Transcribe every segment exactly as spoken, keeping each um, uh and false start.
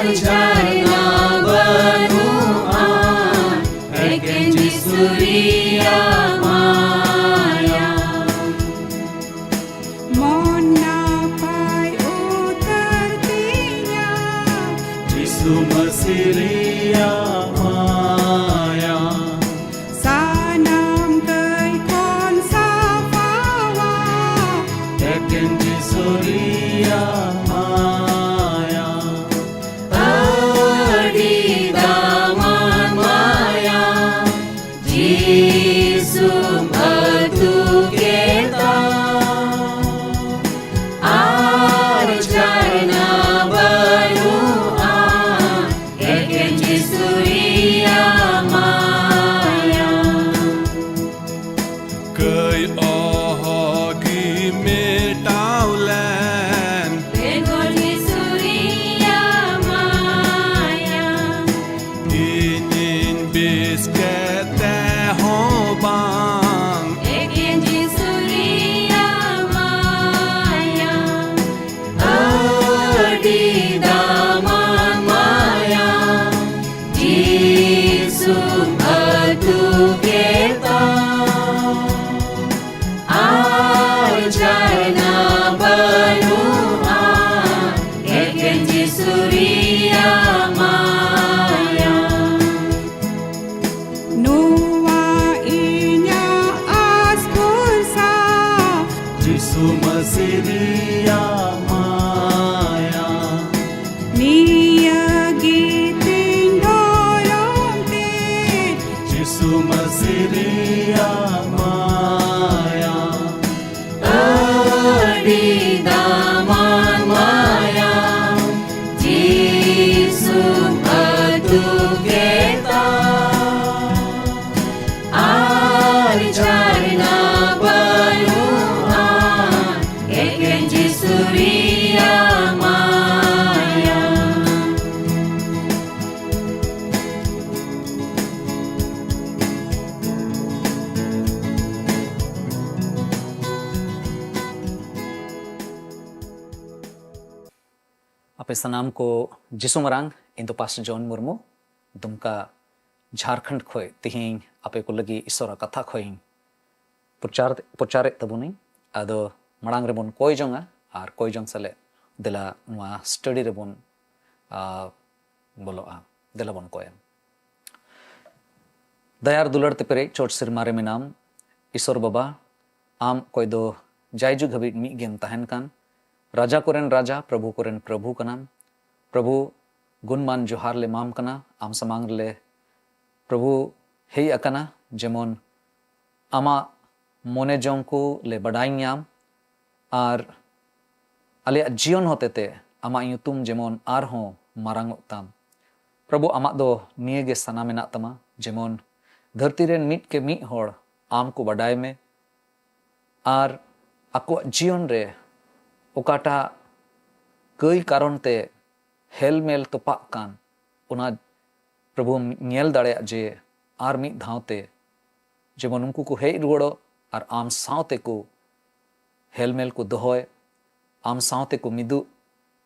ᱡᱷᱟᱨᱱᱟ ᱵᱟᱹᱱᱩᱜᱼᱟ, ᱮᱠᱮᱱ ᱡᱤᱥᱩ ᱨᱮᱭᱟᱜ ᱢᱟᱭᱟ᱾ ᱢᱚᱱ ᱱᱟᱯᱟᱭ ᱩᱛᱟᱹᱨ ᱛᱤᱧᱟ, ᱡᱤᱥᱩ ᱢᱟᱹᱥᱤ ᱨᱮᱭᱟᱜ ᱢᱟᱭᱟ᱾ ᱥᱟᱱᱟᱢ ᱠᱟᱹᱭ ᱠᱷᱚᱱ ᱥᱟᱯᱷᱟᱣᱟ, ᱮᱠᱮᱱ ᱡᱤᱥᱩ ᱨᱮᱭᱟᱜ ᱢᱟᱭᱟ᱾ ᱟᱹᱰᱤ ᱫᱟᱢᱟᱱ ᱢᱟᱭᱟ, ᱡᱤᱥᱩᱢ ᱟᱹᱛᱩ ᱠᱮᱫᱟ᱾ ᱟᱨ ᱡᱷᱟᱨᱱᱟ ᱵᱟᱹᱱᱩᱜᱼᱟ, ᱮᱠᱮᱱ ᱡᱤᱥᱩ ᱨᱮᱭᱟᱜ ᱢᱟᱭᱟ᱾ ᱠᱟᱹᱭ ᱚᱦᱚ ᱜᱮ ᱢᱮᱴᱟᱣ ᱞᱮᱱ, ᱵᱮᱜᱚᱨ ᱡᱤᱥᱩ ᱨᱮᱭᱟᱜ ᱢᱟᱭᱟ᱾ ᱤᱧᱤᱧ ᱵᱮᱥ ᱠᱮᱫ ᱛᱮᱦᱚᱸ ᱵᱟᱝ, ᱮᱠᱮᱱ ᱡᱤᱥᱩ ᱨᱮᱭᱟᱜ ᱢᱟᱭᱟ᱾ ᱟᱹᱰᱤ ᱫᱟᱢᱟᱱ ᱢᱟᱭᱟ, ᱡᱤᱥᱩᱢ ᱟᱹᱛᱩ ᱠᱮᱫᱟ᱾ ᱟᱨ ᱡᱷᱟᱨᱱᱟ ᱵᱟᱹᱱᱩᱜᱼᱟ, ᱮᱠᱮᱱ ᱡᱤᱥᱩ ᱨᱮᱭᱟᱜ ᱢᱟᱭᱟ᱾ ᱱᱚᱣᱟ ᱤᱧᱟᱜ ᱟᱥ ᱵᱷᱚᱨᱥᱟ, ᱡᱤᱥᱩ ᱢᱟᱹᱥᱤ ᱨᱮᱭᱟᱜ ᱢᱟᱭᱟ᱾ ᱱᱤᱭᱟᱹ ᱜᱮ ᱛᱤᱧ ᱫᱷᱚᱨᱚᱢ ᱛᱤᱧ, ᱡᱤᱥᱩ ᱢᱟᱹᱥᱤ ᱨᱮᱭᱟᱜ ᱢᱟᱭᱟ᱾ ᱟᱹᱰᱤ ᱫᱟᱢᱟᱱ ᱢᱟᱭᱟ, ᱡᱤᱥᱩᱢ ᱟᱹᱛᱩ ᱠᱮᱫᱟ᱾ ᱟᱨ ᱡᱷᱟᱨᱱᱟ ᱵᱟᱹᱱᱩᱜᱼᱟ, ᱮᱠᱮᱱ ᱡᱤᱥᱩ ᱨᱮᱭᱟᱜ ᱢᱟᱭᱟ᱾ ᱥᱟᱱᱟᱢ ᱠᱚ ᱡᱤᱥᱩ ᱢᱟᱨᱟᱝ, ᱤᱧ ᱫᱚ ᱯᱟᱥᱴᱚᱨ ᱡᱚᱱ ᱢᱩᱨᱢᱩ, ᱫᱩᱢᱠᱟ, ᱡᱷᱟᱨᱠᱷᱚᱸᱰ ᱠᱷᱚᱱ ᱛᱤᱦᱤᱧ ᱟᱯᱮ ᱠᱚ ᱞᱟᱹᱜᱤᱫ ᱤᱥᱚᱨᱟᱜ ᱠᱟᱛᱷᱟ ᱠᱷᱚᱱ ᱤᱧ ᱯᱨᱚᱪᱟᱨ, ᱯᱨᱚᱪᱟᱨᱮᱫ ᱛᱟᱵᱚᱱᱟᱹᱧ᱾ ᱟᱫᱚ ᱢᱟᱲᱟᱝ ᱨᱮᱵᱚᱱ ᱠᱚᱭ ᱡᱚᱝᱟ ᱟᱨ ᱠᱚᱭ ᱡᱚᱝ ᱥᱟᱞᱮ ᱫᱮᱞᱟ ᱱᱚᱣᱟ study ᱨᱮᱵᱚᱱ, ᱟ, ᱵᱚᱞᱚᱜᱼᱟ᱾ ᱫᱮᱞᱟ ᱵᱚᱱ ᱠᱚᱭᱟ᱾ ᱫᱟᱭᱟᱨ ᱫᱩᱞᱟᱹᱲ ᱛᱮ ᱯᱮᱨᱮᱡ ᱪᱚᱴ ᱥᱮᱨᱢᱟ ᱨᱮ ᱢᱮᱱᱟᱢ, ᱤᱥᱚᱨ ᱵᱟᱵᱟ, ᱟᱢ ᱚᱠᱚᱭ ᱫᱚ ᱡᱟᱭᱡᱩᱜᱽ ᱦᱟᱹᱵᱤᱡ ᱢᱤᱫ ᱜᱮᱢ ᱛᱟᱦᱮᱱ ᱠᱟᱱ, ᱨᱟᱡᱟ ᱠᱚᱨᱮᱱ ᱨᱟᱡᱟ, ᱯᱨᱚᱵᱷᱩ ᱠᱚᱨᱮᱱ ᱯᱨᱚᱵᱷᱩ ᱠᱟᱱᱟᱢ᱾ ᱯᱨᱚᱵᱷᱩ, ᱜᱩᱱᱢᱟᱱ ᱡᱚᱦᱟᱨ ᱞᱮ ᱮᱢᱟᱢ ᱠᱟᱱᱟ, ᱟᱢ ᱥᱟᱢᱟᱝ ᱨᱮᱞᱮ, ᱯᱨᱚᱵᱷᱩ, ᱦᱮᱡ ᱟᱠᱟᱱᱟ, ᱡᱮᱢᱚᱱ ᱟᱢᱟᱜ ᱢᱚᱱᱮ ᱡᱚᱝ ᱠᱚ ᱞᱮ ᱵᱟᱰᱟᱭ ᱧᱟᱢ, ᱟᱨ ᱟᱞᱮᱭᱟᱜ ᱡᱤᱭᱚᱱ ᱦᱚᱛᱮᱛᱮ ᱟᱢᱟᱜ ᱧᱩᱛᱩᱢ ᱡᱮᱢᱚᱱ ᱟᱨᱦᱚᱸ ᱢᱟᱨᱟᱝᱚᱜ ᱛᱟᱢ᱾ ᱯᱨᱚᱵᱷᱩ, ᱟᱢᱟᱜ ᱫᱚ ᱱᱤᱭᱟᱹ ᱜᱮ ᱥᱟᱱᱟ ᱢᱮᱱᱟᱜ ᱛᱟᱢᱟ, ᱡᱮᱢᱚᱱ ᱫᱷᱟᱹᱨᱛᱤ ᱨᱮᱱ ᱢᱤᱫ ᱠᱮ ᱢᱤᱫ ᱦᱚᱲ ᱟᱢ ᱠᱚ ᱵᱟᱰᱟᱭ ᱢᱮ, ᱟᱨ ᱟᱠᱚᱣᱟᱜ ᱡᱤᱭᱚᱱ ᱨᱮ ᱚᱠᱟᱴᱟᱜ ᱠᱟᱹᱭ ᱠᱟᱨᱚᱱ ᱛᱮ ᱦᱮᱞᱢᱮᱞ ᱛᱚᱯᱟᱜ ᱠᱟᱱ, ᱚᱱᱟ ᱯᱨᱚᱵᱷᱩᱢ ᱧᱮᱞ ᱫᱟᱲᱮᱭᱟᱜ, ᱡᱮ ᱟᱨ ᱢᱤᱫ ᱫᱷᱟᱣ ᱛᱮ ᱡᱮᱢᱚᱱ ᱩᱱᱠᱩ ᱠᱚ ᱦᱮᱡ ᱨᱩᱣᱟᱹᱲᱚᱜ ᱟᱨ ᱟᱢ ᱥᱟᱶᱛᱮ ᱠᱚ ᱦᱮᱞᱢᱮᱞ ᱠᱚ ᱫᱚᱦᱚᱭ, ᱟᱢ ᱥᱟᱶᱛᱮ ᱠᱚ ᱢᱤᱫᱩᱜ᱾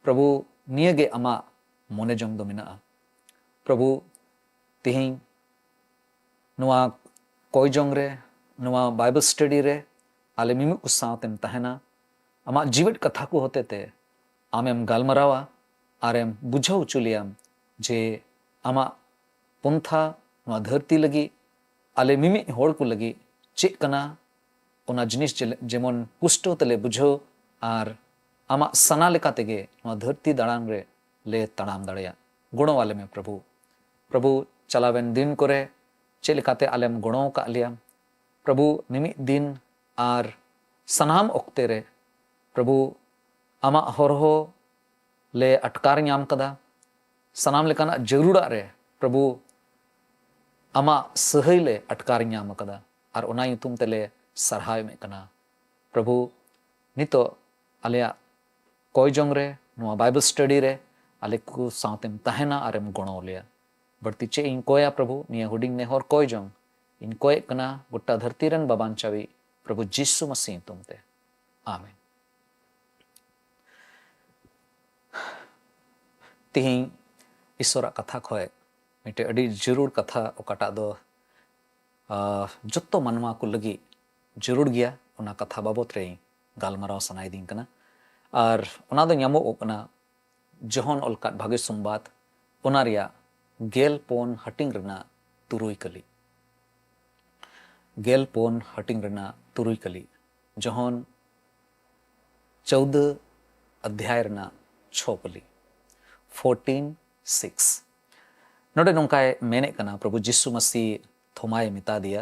ᱯᱨᱚᱵᱷᱩ, ᱱᱤᱭᱟᱹ ᱜᱮ ᱟᱢᱟᱜ ᱢᱚᱱᱮ ᱡᱚᱝ ᱫᱚ ᱢᱮᱱᱟᱜᱼᱟ᱾ ᱯᱨᱚᱵᱷᱩ, ᱛᱤᱦᱤᱧ ᱱᱚᱣᱟ ᱠᱚᱭ ᱡᱚᱝ ᱨᱮ, ᱱᱚᱣᱟ Bible study ᱨᱮ ᱟᱞᱮ ᱢᱤᱢᱤᱫ ᱠᱚ ᱥᱟᱶᱛᱮᱢ ᱛᱟᱦᱮᱱᱟ᱾ ᱟᱢᱟᱜ ᱡᱤᱣᱮᱫ ᱠᱟᱛᱷᱟ ᱠᱚ ᱦᱚᱛᱮᱛᱮ ᱟᱢᱮᱢ ᱜᱟᱞᱢᱟᱨᱟᱣᱟ ᱟᱨᱮᱢ ᱵᱩᱡᱷᱟᱹᱣ ᱦᱚᱪᱚ ᱞᱮᱭᱟᱢ ᱡᱮ ᱟᱢᱟᱜ ᱯᱚᱱᱛᱷᱟ ᱱᱚᱣᱟ ᱫᱷᱟᱹᱨᱛᱤ ᱞᱟᱹᱜᱤᱫ, ᱟᱞᱮ ᱢᱤᱢᱤᱫ ᱦᱚᱲ ᱠᱚ ᱞᱟᱹᱜᱤᱫ ᱪᱮᱫ ᱠᱟᱱᱟ, ᱚᱱᱟ ᱡᱤᱱᱤᱥ ᱡᱮ-, ᱡᱮᱢᱚᱱ ᱯᱩᱥᱴᱟᱹᱣ ᱛᱮᱞᱮ ᱵᱩᱡᱷᱟᱹᱣ ᱟᱨ ᱟᱢᱟᱜ ᱥᱟᱱᱟ ᱞᱮᱠᱟ ᱛᱮᱜᱮ ᱱᱚᱣᱟ ᱫᱷᱟᱹᱨᱛᱤ ᱫᱟᱬᱟᱱ ᱨᱮ ᱞᱮ ᱛᱟᱲᱟᱢ ᱫᱟᱲᱮᱭᱟᱜ᱾ ᱜᱚᱲᱚ ᱟᱞᱮ ᱢᱮ ᱯᱨᱚᱵᱷᱩ᱾ ᱯᱨᱚᱵᱷᱩ, ᱪᱟᱞᱟᱣᱮᱱ ᱫᱤᱱ ᱠᱚᱨᱮ ᱪᱮᱫ ᱞᱮᱠᱟᱛᱮ ᱟᱞᱮᱢ ᱜᱚᱲᱚ ᱟᱠᱟᱫ ᱞᱮᱭᱟ, ᱯᱨᱚᱵᱷᱩ, ᱢᱤᱢᱤᱫ ᱫᱤᱱ ᱟᱨ ᱥᱟᱱᱟᱢ ᱚᱠᱛᱮ ᱨᱮ, ᱯᱨᱚᱵᱷᱩ, ᱟᱢᱟᱜ ᱦᱚᱨᱦᱚ ᱞᱮ ᱟᱴᱠᱟᱨ ᱧᱟᱢ ᱠᱟᱫᱟ᱾ ᱥᱟᱱᱟᱢ ᱞᱮᱠᱟᱱᱟᱜ ᱡᱟᱹᱨᱩᱲᱟᱜ ᱨᱮ, ᱯᱨᱚᱵᱷᱩ, ᱟᱢᱟᱜ ᱥᱟᱹᱦᱟᱹᱭ ᱞᱮ ᱟᱴᱠᱟᱨ ᱧᱟᱢ ᱠᱟᱫᱟ ᱟᱨ ᱚᱱᱟ ᱧᱩᱛᱩᱢ ᱛᱮᱞᱮ ᱥᱟᱨᱦᱟᱣ ᱮᱢᱮᱫ ᱠᱟᱱᱟ᱾ ᱯᱨᱚᱵᱷᱩ, ᱱᱤᱛᱚᱜ ᱟᱞᱮᱭᱟᱜ ᱠᱚᱭ ᱡᱚᱝ ᱨᱮ, ᱱᱚᱣᱟ Bible study ᱨᱮ ᱟᱞᱮ ᱠᱚ ᱥᱟᱶᱛᱮᱢ ᱛᱟᱦᱮᱱᱟ ᱟᱨᱮᱢ ᱜᱚᱲᱚ ᱞᱮᱭᱟ᱾ ᱵᱟᱹᱲᱛᱤ ᱪᱮᱫ ᱤᱧ ᱠᱚᱭᱟ ᱯᱨᱚᱵᱷᱩ, ᱱᱤᱭᱟᱹ ᱦᱩᱰᱤᱧ ᱱᱮᱦᱚᱨ ᱠᱚᱭ ᱡᱚᱝ ᱤᱧ ᱠᱚᱭᱮᱫ ᱠᱟᱱᱟ ᱜᱚᱴᱟ ᱫᱷᱟᱹᱨᱛᱤ ᱨᱮᱱ ᱵᱟᱵᱟᱱᱪᱟᱣᱤᱡ ᱯᱨᱚᱵᱷᱩ ᱡᱤᱥᱩ ᱢᱟᱥᱤ ᱧᱩᱛᱩᱢ ᱛᱮ, ᱟᱢᱮᱱ᱾ ᱛᱤᱦᱤᱧ ᱤᱥᱚᱨᱟᱜ ᱠᱟᱛᱷᱟ ᱠᱷᱚᱱ ᱢᱤᱫᱴᱮᱡ ᱟᱹᱰᱤ ᱡᱟᱹᱨᱩᱲ ᱠᱟᱛᱷᱟ, ᱚᱠᱟᱴᱟᱜ ᱫᱚ ᱟᱨ ᱡᱚᱛᱚ ᱢᱟᱱᱣᱟ ᱠᱚ ᱞᱟᱹᱜᱤᱫ ᱡᱟᱹᱨᱩᱲ ᱜᱮᱭᱟ, ᱚᱱᱟ ᱠᱟᱛᱷᱟ ᱵᱟᱵᱚᱛ ᱨᱮ ᱜᱟᱞᱢᱟᱨᱟᱣ ᱥᱟᱱᱟᱭᱮᱫᱤᱧ ᱠᱟᱱᱟ᱾ ᱟᱨ ᱚᱱᱟ ᱫᱚ ᱧᱟᱢᱚᱜ ᱠᱟᱱᱟ ᱡᱚᱦᱚᱱ ᱚᱞ ᱠᱟᱫ ᱵᱷᱟᱜᱮ ᱥᱚᱢᱵᱟᱫ, ᱚᱱᱟ ᱨᱮᱭᱟᱜ ᱜᱮᱞ ᱯᱩᱱ ᱦᱟᱹᱴᱤᱧ ᱨᱮᱱᱟᱜ ᱛᱩᱨᱩᱭ ᱠᱟᱹᱞᱤ᱾ ᱜᱮᱞ ᱯᱩᱱ ᱦᱟᱹᱴᱤᱧ ᱨᱮᱱᱟᱜ ᱛᱩᱨᱩᱭ ᱠᱟᱹᱞᱤ᱾ ᱡᱚᱦᱚᱱ ᱪᱳᱫᱫᱳ ᱚᱫᱷᱭᱟᱭ ᱨᱮᱱᱟᱜ ᱪᱷᱚ ᱠᱟᱹᱞᱤ, ᱯᱷᱳᱨᱴᱤᱱ ᱥᱤᱠᱥ᱾ ᱱᱚᱰᱮ ᱱᱚᱝᱠᱟᱭ ᱢᱮᱱᱮᱫ ᱠᱟᱱᱟ, ᱯᱨᱚᱵᱷᱩ ᱡᱤᱥᱩ ᱢᱟᱥᱤ ᱛᱷᱚᱢᱟᱭ ᱢᱮᱛᱟ ᱫᱮᱭᱟ,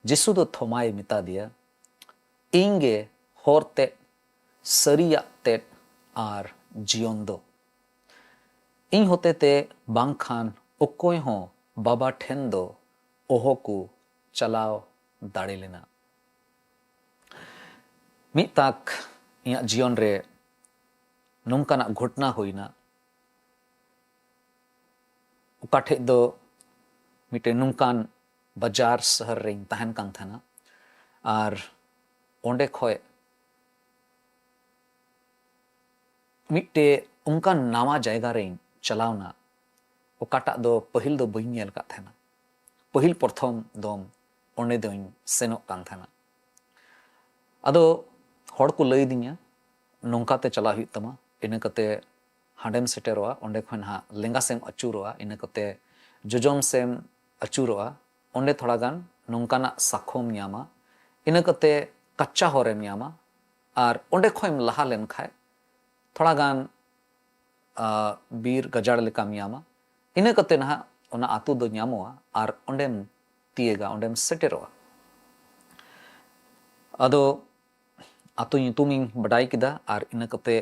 ᱡᱤᱥᱩ ᱫᱚ ᱛᱷᱚᱢᱟᱭ ᱢᱮᱛᱟ ᱫᱮᱭᱟ, "ᱤᱧ ᱜᱮ ᱦᱚᱨ ᱛᱮᱫ, ᱥᱟᱹᱨᱤᱭᱟᱜ ᱛᱮᱫ ᱟᱨ ᱡᱤᱭᱚᱱ ᱫᱚ᱾ ᱤᱧ ᱦᱚᱛᱮᱛᱮ ᱵᱟᱝᱠᱷᱟᱱ ᱚᱠᱚᱭ ᱦᱚᱸ ᱵᱟᱵᱟ ᱴᱷᱮᱱ ᱫᱚ ᱚᱦᱚ ᱠᱚ ᱪᱟᱞᱟᱣ ᱫᱟᱲᱮ ᱞᱮᱱᱟ᱾" ᱢᱤᱫ ᱛᱟᱠ ᱤᱧᱟᱹᱜ ᱡᱤᱭᱚᱱ ᱨᱮ ᱱᱚᱝᱠᱟᱱᱟᱜ ᱜᱷᱚᱴᱱᱟ ᱦᱩᱭᱱᱟ, ᱚᱠᱟ ᱴᱷᱮᱡ ᱫᱚ ᱢᱤᱫᱴᱮᱱ ᱱᱚᱝᱠᱟᱱ ᱵᱟᱡᱟᱨ ᱥᱟᱦᱟᱨ ᱨᱮᱧ ᱛᱟᱦᱮᱱ ᱠᱟᱱ ᱛᱟᱦᱮᱱᱟ, ᱟᱨ ᱚᱸᱰᱮ ᱠᱷᱚᱡ ᱢᱤᱫᱴᱮᱡ ᱚᱱᱠᱟᱱ ᱱᱟᱣᱟ ᱡᱟᱭᱜᱟ ᱨᱮᱧ ᱪᱟᱞᱟᱣᱱᱟ, ᱚᱠᱟᱴᱟᱜ ᱫᱚ ᱯᱟᱹᱦᱤᱞ ᱫᱚ ᱵᱟᱹᱧ ᱧᱮᱞ ᱟᱠᱟᱫ ᱛᱟᱦᱮᱱᱟ᱾ ᱯᱟᱹᱦᱤᱞ ᱯᱨᱚᱛᱷᱚᱢ ᱫᱚᱢ ᱚᱸᱰᱮ ᱫᱚᱧ ᱥᱮᱱᱚᱜ ᱠᱟᱱ ᱛᱟᱦᱮᱱᱟ᱾ ᱟᱫᱚ ᱦᱚᱲ ᱠᱚ ᱞᱟᱹᱭ ᱟᱹᱫᱤᱧᱟ, "ᱱᱚᱝᱠᱟ ᱛᱮ ᱪᱟᱞᱟᱜ ᱦᱩᱭᱩᱜ ᱛᱟᱢᱟ, ᱤᱱᱟᱹ ᱠᱟᱛᱮ ᱦᱟᱸᱰᱮᱢ ᱥᱮᱴᱮᱨᱚᱜᱼᱟ, ᱚᱸᱰᱮ ᱠᱷᱚᱱ ᱦᱟᱸᱜ ᱞᱮᱸᱜᱟ ᱥᱮᱫ ᱮᱢ ᱟᱹᱪᱩᱨᱚᱜᱼᱟ, ᱤᱱᱟᱹ ᱠᱟᱛᱮ ᱡᱚᱡᱚᱢ ᱥᱮᱫ ᱮᱢ ᱟᱹᱪᱩᱨᱚᱜᱼᱟ, ᱚᱸᱰᱮ ᱛᱷᱚᱲᱟ ᱜᱟᱱ ᱱᱚᱝᱠᱟᱱᱟᱜ ᱥᱟᱠᱷᱚᱢ ᱧᱟᱢᱟ, ᱤᱱᱟᱹ ᱠᱟᱛᱮ ᱠᱟᱪᱪᱟ ᱦᱚᱨᱮᱢ ᱧᱟᱢᱟ, ᱟᱨ ᱚᱸᱰᱮ ᱠᱷᱚᱱ ᱮᱢ ᱞᱟᱦᱟ ᱞᱮᱱ ᱠᱷᱟᱡ ᱛᱷᱚᱲᱟ ᱜᱟᱱ, ᱟ, ᱵᱤᱨ ᱜᱟᱡᱟᱲ ᱞᱮᱠᱟᱢ ᱧᱟᱢᱟ, ᱤᱱᱟᱹ ᱠᱟᱛᱮ ᱱᱟᱦᱟᱜ ᱚᱱᱟ ᱟᱹᱛᱩ ᱫᱚ ᱧᱟᱢᱚᱜᱼᱟ ᱟᱨ ᱚᱸᱰᱮᱢ ᱛᱤᱭᱟᱹᱜᱟ, ᱚᱸᱰᱮᱢ ᱥᱮᱴᱮᱨᱚᱜᱼᱟ᱾" ᱟᱫᱚ ᱟᱹᱛᱩ ᱧᱩᱛᱩᱢᱤᱧ ᱵᱟᱰᱟᱭ ᱠᱮᱫᱟ ᱟᱨ ᱤᱱᱟᱹ ᱠᱟᱛᱮ,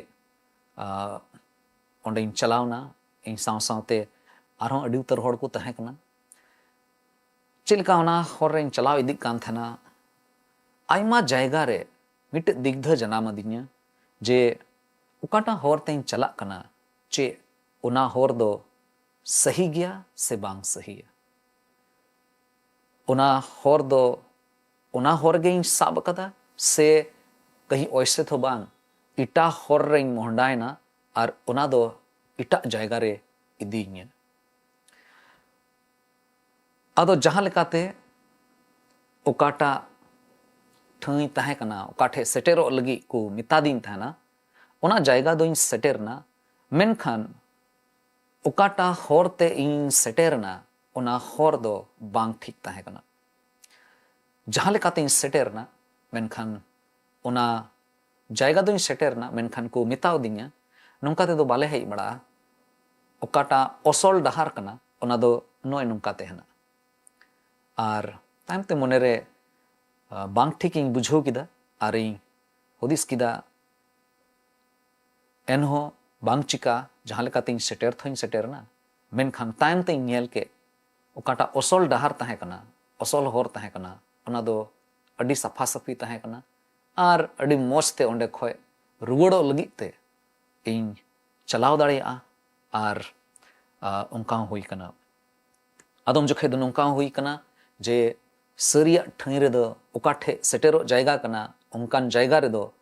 ᱟ, ᱚᱸᱰᱮᱧ ᱪᱟᱞᱟᱣᱱᱟ᱾ ᱤᱧ ᱥᱟᱶ ᱥᱟᱶᱛᱮ ᱟᱨᱦᱚᱸ ᱟᱹᱰᱤ ᱩᱛᱟᱹᱨ ᱦᱚᱲ ᱠᱚ ᱛᱟᱦᱮᱸ ᱠᱟᱱᱟ᱾ ᱪᱮᱫ ᱞᱮᱠᱟ ᱚᱱᱟ ᱦᱚᱨ ᱨᱮᱧ ᱪᱟᱞᱟᱣ ᱤᱫᱤᱜ ᱠᱟᱱ ᱛᱟᱦᱮᱱᱟ, ᱟᱭᱢᱟ ᱡᱟᱭᱜᱟ ᱨᱮ ᱢᱤᱫᱴᱮᱡ ᱫᱤᱜᱫᱷᱟᱹ ᱡᱟᱱᱟᱢ ᱟᱹᱫᱤᱧᱟ ᱡᱮ ᱚᱠᱟᱴᱟᱜ ᱦᱚᱨ ᱛᱮᱧ ᱪᱟᱞᱟᱜ ᱠᱟᱱᱟ, ᱪᱮᱫ ᱚᱱᱟ ᱦᱚᱨ ᱫᱚ ᱥᱟᱹᱦᱤ ᱜᱮᱭᱟ ᱥᱮ ᱵᱟᱝ ᱥᱟᱹᱦᱤᱭᱟ? ᱚᱱᱟ ᱦᱚᱨ ᱫᱚ, ᱚᱱᱟ ᱦᱚᱨ ᱜᱮᱧ ᱥᱟᱵ ᱟᱠᱟᱫᱟ ᱥᱮ ᱠᱟᱹᱦᱤ ᱚᱭᱥᱮ ᱛᱚ ᱵᱟᱝ, ᱮᱴᱟᱜ ᱦᱚᱨ ᱨᱮᱧ ᱢᱚᱦᱰᱟᱭᱮᱱᱟ ᱟᱨ ᱚᱱᱟ ᱫᱚ ᱮᱴᱟᱜ ᱡᱟᱭᱜᱟ ᱨᱮ ᱤᱫᱤᱭᱤᱧᱟᱹ᱾ ᱟᱫᱚ ᱡᱟᱦᱟᱸ ᱞᱮᱠᱟᱛᱮ ᱚᱠᱟᱴᱟᱜ ᱴᱷᱟᱹᱭ ᱛᱟᱦᱮᱸ ᱠᱟᱱᱟ, ᱚᱠᱟ ᱴᱷᱮᱡ ᱥᱮᱴᱮᱨᱚᱜ ᱞᱟᱹᱜᱤᱫ ᱠᱚ ᱢᱮᱛᱟᱫᱤᱧ ᱛᱟᱦᱮᱱᱟ, ᱚᱱᱟ ᱡᱟᱭᱜᱟ ᱫᱚᱧ ᱥᱮᱴᱮᱨ ᱮᱱᱟ᱾ ᱢᱮᱱᱠᱷᱟᱱ ᱚᱠᱟᱴᱟᱜ ᱦᱚᱨ ᱛᱮ ᱤᱧ ᱥᱮᱴᱮᱨ ᱮᱱᱟ, ᱚᱱᱟ ᱦᱚᱨ ᱫᱚ ᱵᱟᱝ ᱴᱷᱤᱠ ᱛᱟᱦᱮᱸ ᱠᱟᱱᱟ᱾ ᱡᱟᱦᱟᱸ ᱞᱮᱠᱟᱛᱤᱧ ᱥᱮᱴᱮᱨ ᱮᱱᱟ, ᱢᱮᱱᱠᱷᱟᱱ ᱚᱱᱟ ᱡᱟᱭᱜᱟ ᱫᱚᱧ ᱥᱮᱴᱮᱨ ᱮᱱᱟ, ᱢᱮᱱᱠᱷᱟᱱ ᱠᱚ ᱢᱮᱛᱟᱣᱫᱤᱧᱟ, "ᱱᱚᱝᱠᱟ ᱛᱮᱫᱚ ᱵᱟᱞᱮ ᱦᱮᱡ ᱵᱟᱲᱟᱜᱼᱟ, ᱚᱠᱟᱴᱟᱜ ᱚᱥᱚᱞ ᱰᱟᱦᱟᱨ ᱠᱟᱱᱟ, ᱚᱱᱟ ᱫᱚ ᱱᱚᱜᱼᱚᱭ ᱱᱚᱝᱠᱟ ᱛᱮ ᱦᱮᱱᱟᱜᱼᱟ᱾" ᱟᱨ ᱛᱟᱭᱚᱢ ᱛᱮ ᱢᱚᱱᱮᱨᱮ, ᱟ, ᱵᱟᱝ ᱴᱷᱤᱠ ᱤᱧ ᱵᱩᱡᱷᱟᱹᱣ ᱠᱮᱫᱟ ᱟᱨᱤᱧ ᱦᱩᱫᱤᱥ ᱠᱮᱫᱟ, ᱮᱱᱦᱚᱸ ᱵᱟᱝ ᱪᱤᱠᱟ, ᱡᱟᱦᱟᱸ ᱞᱮᱠᱟᱛᱤᱧ ᱥᱮᱴᱮᱨ ᱛᱷᱚᱧ ᱥᱮᱴᱮᱨ ᱮᱱᱟ᱾ ᱢᱮᱱᱠᱷᱟᱱ ᱛᱟᱭᱚᱢ ᱛᱮᱧ ᱧᱮᱞ ᱠᱮᱫ, ᱚᱠᱟᱴᱟᱜ ᱚᱥᱚᱞ ᱰᱟᱦᱟᱨ ᱛᱟᱦᱮᱸ ᱠᱟᱱᱟ, ᱚᱥᱚᱞ ᱦᱚᱨ ᱛᱟᱦᱮᱸ ᱠᱟᱱᱟ, ᱚᱱᱟ ᱫᱚ ᱟᱹᱰᱤ ᱥᱟᱯᱷᱟ ᱥᱟᱹᱯᱷᱤ ᱛᱟᱦᱮᱸ ᱠᱟᱱᱟ ᱟᱨ ᱟᱹᱰᱤ ᱢᱚᱡᱽ ᱛᱮ ᱚᱸᱰᱮ ᱠᱷᱚᱡ ᱨᱩᱣᱟᱹᱲᱚᱜ ᱞᱟᱹᱜᱤᱫ ᱛᱮ ᱤᱧ ᱪᱟᱞᱟᱣ ᱫᱟᱲᱮᱭᱟᱜᱼᱟ᱾ ᱟᱨ, ᱟ, ᱚᱱᱠᱟ ᱦᱚᱸ ᱦᱩᱭ ᱠᱟᱱᱟ᱾ ᱟᱫᱚᱢ ᱡᱚᱠᱷᱮᱡ ᱫᱚ ᱱᱚᱝᱠᱟ ᱦᱚᱸ ᱦᱩᱭ ᱠᱟᱱᱟ ᱡᱮ ᱥᱟᱹᱨᱤᱭᱟᱜ ᱴᱷᱟᱹᱭ ᱨᱮᱫᱚ ᱚᱠᱟ ᱴᱷᱮᱡ ᱥᱮᱴᱮᱨᱚᱜ ᱡᱟᱭᱜᱟ ᱠᱟᱱᱟ, ᱚᱱᱠᱟᱱ ᱡᱟᱭᱜᱟ ᱨᱮᱫᱚ,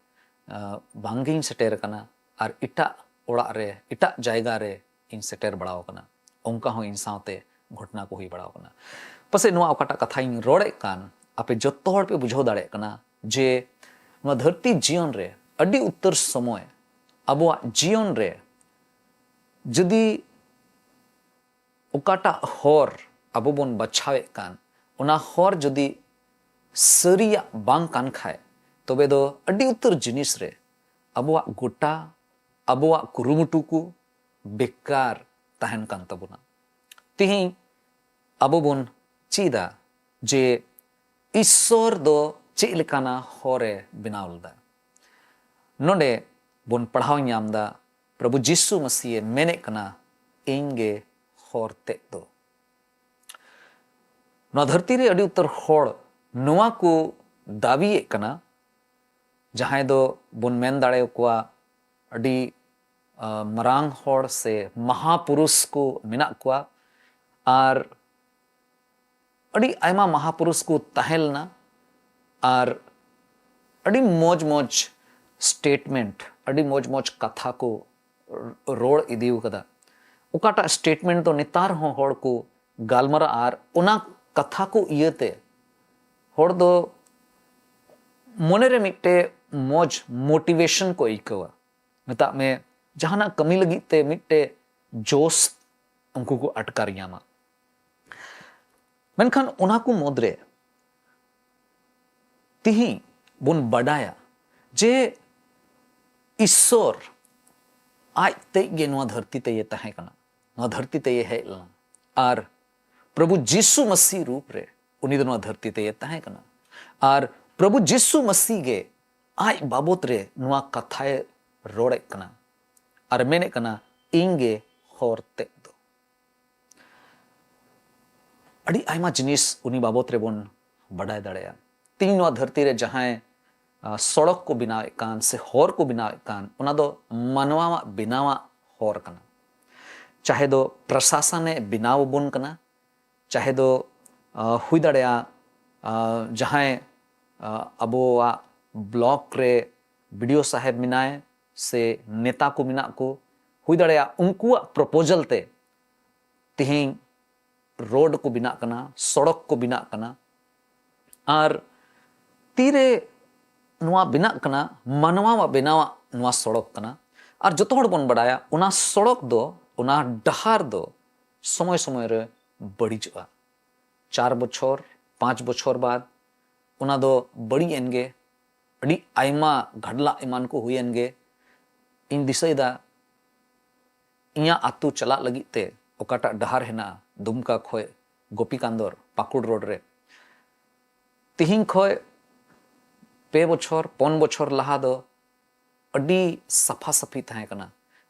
ᱟ, ᱵᱟᱝᱜᱤᱧ ᱥᱮᱴᱮᱨ ᱟᱠᱟᱱᱟ ᱟᱨ ᱮᱴᱟᱜ ᱚᱲᱟᱜ ᱨᱮ, ᱮᱴᱟᱜ ᱡᱟᱭᱜᱟ ᱨᱮ ᱤᱧ ᱥᱮᱴᱮᱨ ᱵᱟᱲᱟᱣ ᱟᱠᱟᱱᱟ᱾ ᱚᱱᱠᱟ ᱦᱚᱸ ᱤᱧ ᱥᱟᱶᱛᱮ ᱜᱷᱚᱴᱱᱟ ᱠᱚ ᱦᱩᱭ ᱵᱟᱲᱟᱣ ᱟᱠᱟᱱᱟ᱾ ᱯᱟᱥᱮᱡ ᱱᱚᱣᱟ ᱚᱠᱟᱴᱟᱜ ᱠᱟᱛᱷᱟᱧ ᱨᱚᱲᱮᱫ ᱠᱟᱱ, ᱟᱯᱮ ᱡᱚᱛᱚ ᱦᱚᱲ ᱯᱮ ᱵᱩᱡᱷᱟᱹᱣ ᱫᱟᱲᱮᱭᱟᱜ ᱠᱟᱱᱟ ᱡᱮ ᱱᱚᱣᱟ ᱫᱷᱟᱹᱨᱛᱤ ᱡᱤᱭᱚᱱ ᱨᱮ ᱟᱹᱰᱤ ᱩᱛᱟᱹᱨ ᱥᱚᱢᱚᱭ ᱟᱵᱚᱣᱟᱜ ᱡᱤᱭᱚᱱ ᱨᱮ ᱡᱩᱫᱤ ᱚᱠᱟᱴᱟᱜ ᱦᱚᱨ ᱟᱵᱚ ᱵᱚᱱ ᱵᱟᱪᱷᱟᱣᱮᱫ ᱠᱟᱱ, ᱚᱱᱟ ᱦᱚᱨ ᱡᱩᱫᱤ ᱥᱟᱹᱨᱤᱭᱟᱜ ᱵᱟᱝ ᱠᱟᱱ ᱠᱷᱟᱡ, ᱛᱚᱵᱮ ᱫᱚ ᱟᱹᱰᱤ ᱩᱛᱟᱹᱨ ᱡᱤᱱᱤᱥ ᱨᱮ ᱟᱵᱚᱣᱟᱜ ᱜᱚᱴᱟ, ᱟᱵᱚᱣᱟᱜ ᱠᱩᱨᱩᱢᱩᱴᱩ ᱠᱚ ᱵᱮᱠᱟᱨ ᱛᱟᱦᱮᱱ ᱠᱟᱱ ᱛᱟᱵᱚᱱᱟ᱾ ᱛᱮᱦᱮᱧ ᱟᱵᱚ ᱵᱚᱱ ᱪᱮᱫᱟ ᱡᱮ ᱤᱥᱥᱚᱨ ᱫᱚ ᱪᱮᱫ ᱞᱮᱠᱟᱱᱟ ᱦᱚᱨᱮ ᱵᱮᱱᱟᱣ ᱞᱮᱫᱟ᱾ ᱱᱚᱰᱮ ᱵᱚᱱ ᱯᱟᱲᱦᱟᱣ ᱧᱟᱢ ᱫᱟ, ᱯᱨᱚᱵᱷᱩ ᱡᱤᱥᱩ ᱢᱟᱹᱥᱤᱭᱮ ᱢᱮᱱᱮᱫ ᱠᱟᱱᱟ, "ᱤᱧ ᱜᱮ ᱦᱚᱨ ᱛᱮᱫ ᱫᱚ᱾" ᱱᱚᱣᱟ ᱫᱷᱟᱹᱨᱛᱤ ᱨᱮ ᱟᱹᱰᱤ ᱩᱛᱟᱹᱨ ᱦᱚᱲ ᱱᱚᱣᱟ ᱠᱚ ᱫᱟᱹᱵᱤᱭᱮᱫ ᱠᱟᱱᱟ, ᱡᱟᱦᱟᱸᱭ ᱫᱚ ᱵᱚᱱ ᱢᱮᱱ ᱫᱟᱲᱮ ᱟᱠᱚᱣᱟ ᱟᱹᱰᱤ, ᱟ, ᱢᱟᱨᱟᱝ ᱦᱚᱲ ᱥᱮ ᱢᱟᱦᱟᱯᱩᱨᱩᱥ ᱠᱚ ᱢᱮᱱᱟᱜ ᱠᱚᱣᱟ, ᱟᱨ ᱟᱹᱰᱤ ᱟᱭᱢᱟ ᱢᱟᱦᱟᱯᱩᱨᱩᱥ ᱠᱚ ᱛᱟᱦᱮᱸ ᱞᱮᱱᱟ, ᱟᱨ ᱟᱹᱰᱤ ᱢᱚᱡᱽ ᱢᱚᱡᱽ statement, ᱟᱹᱰᱤ ᱢᱚᱡᱽ ᱢᱚᱡᱽ ᱠᱟᱛᱷᱟ ᱠᱚ ᱨᱚᱲ ᱤᱫᱤ ᱟᱠᱟᱫᱟ, ᱚᱠᱟᱴᱟᱜ ᱥᱴᱮᱴᱢᱮᱱᱴ ᱫᱚ ᱱᱮᱛᱟᱨ ᱦᱚᱸ ᱦᱚᱲ ᱠᱚ ᱜᱟᱞᱢᱟᱨᱟᱜᱼᱟ ᱟᱨ ᱚᱱᱟ ᱠᱟᱛᱷᱟ ᱠᱚ ᱤᱭᱟᱹᱛᱮ ᱦᱚᱲ ᱫᱚ ᱢᱚᱱᱮᱨᱮ ᱢᱤᱫᱴᱮᱡ ᱢᱚᱡᱽ ᱢᱳᱴᱤᱵᱷᱮᱥᱚᱱ ᱠᱚ ᱟᱹᱭᱠᱟᱹᱣᱟ᱾ ᱢᱮᱛᱟᱜ ᱢᱮ, ᱡᱟᱦᱟᱱᱟᱜ ᱠᱟᱹᱢᱤ ᱞᱟᱹᱜᱤᱫ ᱛᱮ ᱢᱤᱫᱴᱮᱡ ᱡᱳᱥ ᱩᱱᱠᱩ ᱠᱚ ᱟᱴᱠᱟᱨ ᱧᱟᱢᱟ᱾ ᱢᱮᱱᱠᱷᱟᱱ ᱚᱱᱟ ᱠᱚ ᱢᱩᱫᱽᱨᱮ ᱛᱤᱦᱤᱧ ᱵᱚᱱ ᱵᱟᱰᱟᱭᱟ ᱡᱮ ᱤᱥᱥᱚᱨ ᱟᱡ ᱛᱮᱡ ᱜᱮ ᱱᱚᱣᱟ ᱫᱷᱟᱹᱨᱛᱤ ᱛᱮᱭᱮ ᱛᱟᱦᱮᱸ ᱠᱟᱱᱟ, ᱱᱚᱣᱟ ᱫᱷᱟᱹᱨᱛᱤ ᱛᱮᱭᱮ ᱦᱮᱡ ᱞᱮᱱᱟ᱾ ᱟᱨ ᱯᱨᱚᱵᱷᱩ ᱡᱤᱥᱩ ᱢᱟᱹᱥᱤ ᱨᱩᱯ ᱨᱮ ᱩᱱᱤ ᱫᱚ ᱱᱚᱣᱟ ᱫᱷᱟᱹᱨᱛᱤ ᱛᱮᱭᱮ ᱛᱟᱦᱮᱸ ᱠᱟᱱᱟ᱾ ᱟᱨ ᱯᱨᱚᱵᱷᱩ ᱡᱤᱥᱩ ᱢᱟᱹᱥᱤ ᱜᱮ ᱟᱡ ᱵᱟᱵᱚᱛ ᱨᱮ ᱱᱚᱣᱟ ᱠᱟᱛᱷᱟᱭ ᱨᱚᱲᱮᱫ ᱠᱟᱱᱟ ᱟᱨ ᱢᱮᱱᱮᱫ ᱠᱟᱱᱟ, "ᱤᱧ ᱜᱮ ᱦᱚᱨ ᱛᱮᱫ ᱫᱚ᱾" ᱟᱹᱰᱤ ᱟᱭᱢᱟ ᱡᱤᱱᱤᱥ ᱩᱱᱤ ᱵᱟᱵᱚᱛ ᱨᱮᱵᱚᱱ ᱵᱟᱰᱟᱭ ᱫᱟᱲᱮᱭᱟᱜᱼᱟ᱾ ᱛᱮᱦᱮᱧ ᱱᱚᱣᱟ ᱫᱷᱟᱹᱨᱛᱤ ᱨᱮ ᱡᱟᱦᱟᱸᱭ, ᱟ, ᱥᱚᱲᱚᱠ ᱠᱚ ᱵᱮᱱᱟᱣᱮᱫ ᱠᱟᱱ ᱥᱮ ᱦᱚᱨ ᱠᱚ ᱵᱮᱱᱟᱣᱮᱫ ᱠᱟᱱ, ᱚᱱᱟ ᱫᱚ ᱢᱟᱱᱣᱟᱣᱟᱜ ᱵᱮᱱᱟᱣᱟᱜ ᱦᱚᱨ ᱠᱟᱱᱟ᱾ ᱪᱟᱦᱮ ᱫᱚ ᱯᱨᱚᱥᱟᱥᱚᱱᱮ ᱵᱮᱱᱟᱣ ᱟᱵᱚᱱ ᱠᱟᱱᱟ, ᱪᱟᱦᱮ ᱫᱚ, ᱟ, ᱦᱩᱭ ᱫᱟᱲᱮᱭᱟᱜᱼᱟ, ᱟ, ᱡᱟᱦᱟᱸᱭ, ᱟ, ᱟᱵᱚᱣᱟᱜ ᱵᱞᱚᱠ ᱨᱮ ᱵᱤ ᱰᱤ ᱳ ᱥᱟᱦᱮᱵ ᱢᱮᱱᱟᱭ ᱥᱮ ᱱᱮᱛᱟ ᱠᱚ ᱢᱮᱱᱟᱜ ᱠᱚ, ᱦᱩᱭ ᱫᱟᱲᱮᱭᱟᱜᱼᱟ ᱩᱱᱠᱩᱣᱟᱜ ᱯᱨᱚᱯᱳᱡᱟᱞ ᱛᱮ ᱛᱮᱦᱮᱧ ᱨᱳᱰ ᱠᱚ ᱵᱮᱱᱟᱜ ᱠᱟᱱᱟ, ᱥᱚᱲᱚᱠ ᱠᱚ ᱵᱮᱱᱟᱜ ᱠᱟᱱᱟ᱾ ᱟᱨ ᱛᱤᱨᱮ ᱱᱚᱣᱟ ᱵᱮᱱᱟᱜ ᱠᱟᱱᱟ? ᱢᱟᱱᱣᱟᱣᱟᱜ ᱵᱮᱱᱟᱣᱟᱜ ᱱᱚᱣᱟ ᱥᱚᱲᱚᱠ ᱠᱟᱱᱟ᱾ ᱟᱨ ᱡᱚᱛᱚ ᱦᱚᱲ ᱵᱚᱱ ᱵᱟᱰᱟᱭᱟ, ᱚᱱᱟ ᱥᱚᱲᱚᱠ ᱫᱚ, ᱚᱱᱟ ᱰᱟᱦᱟᱨ ᱫᱚ ᱥᱚᱢᱚᱭ ᱥᱚᱢᱚᱭ ᱨᱮ ᱵᱟᱹᱲᱤᱡᱚᱜᱼᱟ᱾ ᱪᱟᱨ ᱵᱚᱪᱷᱚᱨ, ᱯᱟᱸᱪ ᱵᱚᱪᱷᱚᱨ ᱵᱟᱫ ᱚᱱᱟ ᱫᱚ ᱵᱟᱹᱲᱤᱡ ᱮᱱ ᱜᱮ, ᱟᱹᱰᱤ ᱟᱭᱢᱟ ᱜᱷᱟᱰᱞᱟᱜ ᱮᱢᱟᱱ ᱠᱚ ᱦᱩᱭᱮᱱ ᱜᱮ᱾ ᱤᱧ ᱫᱤᱥᱟᱹᱭᱮᱫᱟ, ᱤᱧᱟᱹᱜ ᱟᱹᱛᱩ ᱪᱟᱞᱟᱜ ᱞᱟᱹᱜᱤᱫ ᱛᱮ ᱚᱠᱟᱴᱟᱜ ᱰᱟᱦᱟᱨ ᱦᱮᱱᱟᱜᱼᱟ, ᱫᱩᱢᱠᱟ ᱠᱷᱚᱡ ᱜᱳᱯᱤᱠᱟᱱᱫᱚᱨ ᱯᱟᱹᱠᱩᱲ ᱨᱳᱰ ᱨᱮ, ᱛᱤᱦᱤᱧ ᱠᱷᱚᱡ ᱯᱮ ᱵᱚᱪᱷᱚᱨ, ᱯᱩᱱ ᱵᱚᱪᱷᱚᱨ ᱞᱟᱦᱟ ᱫᱚ ᱟᱹᱰᱤ ᱥᱟᱯᱷᱟ ᱥᱟᱹᱯᱷᱤ ᱛᱟᱦᱮᱸ ᱠᱟᱱᱟ᱾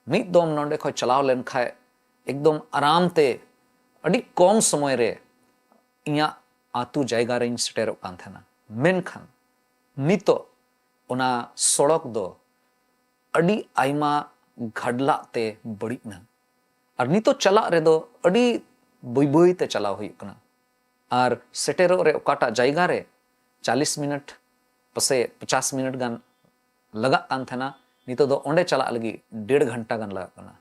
ᱢᱤᱫ ᱫᱚᱢ ᱱᱚᱸᱰᱮ ᱠᱷᱚᱡ ᱪᱟᱞᱟᱣ ᱞᱮᱱ ᱠᱷᱟᱡ ᱮᱠᱫᱚᱢ ᱟᱨᱟᱢ ᱛᱮ ᱟᱹᱰᱤ ᱠᱚᱢ ᱥᱚᱢᱚᱭ ᱨᱮ ᱤᱧᱟᱹᱜ ᱟᱹᱛᱩ ᱡᱟᱭᱜᱟ ᱨᱮᱧ ᱥᱮᱴᱮᱨᱚᱜ ᱠᱟᱱ ᱛᱟᱦᱮᱱᱟ᱾ ᱢᱮᱱᱠᱷᱟᱱ ᱱᱤᱛᱚᱜ ᱚᱱᱟ ᱥᱚᱲᱚᱠ ᱫᱚ ᱟᱹᱰᱤ ᱟᱭᱢᱟ ᱜᱷᱟᱰᱞᱟᱜ ᱛᱮ ᱵᱟᱹᱲᱤᱡ ᱮᱱᱟ᱾ ᱟᱨ ᱱᱤᱛᱚᱜ ᱪᱟᱞᱟᱜ ᱨᱮᱫᱚ ᱟᱹᱰᱤ ᱵᱟᱹᱭ ᱵᱟᱹᱭ ᱛᱮ ᱪᱟᱞᱟᱣ ᱦᱩᱭᱩᱜ ᱠᱟᱱᱟ᱾ ᱟᱨ ᱥᱮᱴᱮᱨᱚᱜ ᱨᱮ ᱚᱠᱟᱴᱟᱜ ᱡᱟᱭᱜᱟ ᱨᱮ ᱪᱟᱞᱤᱥ ᱢᱤᱱᱤᱴ, ᱯᱟᱥᱮ ᱯᱚᱪᱟᱥ ᱢᱤᱱᱤᱴ ᱜᱟᱱ ᱞᱟᱜᱟᱜ ᱠᱟᱱ ᱛᱟᱦᱮᱱᱟ, ᱱᱤᱛᱚᱜ ᱫᱚ ᱚᱸᱰᱮ ᱪᱟᱞᱟᱜ ᱞᱟᱹᱜᱤᱫ ᱰᱮᱲ ᱜᱷᱚᱱᱴᱟ ᱜᱟᱱ ᱞᱟᱜᱟᱜ ᱠᱟᱱᱟ᱾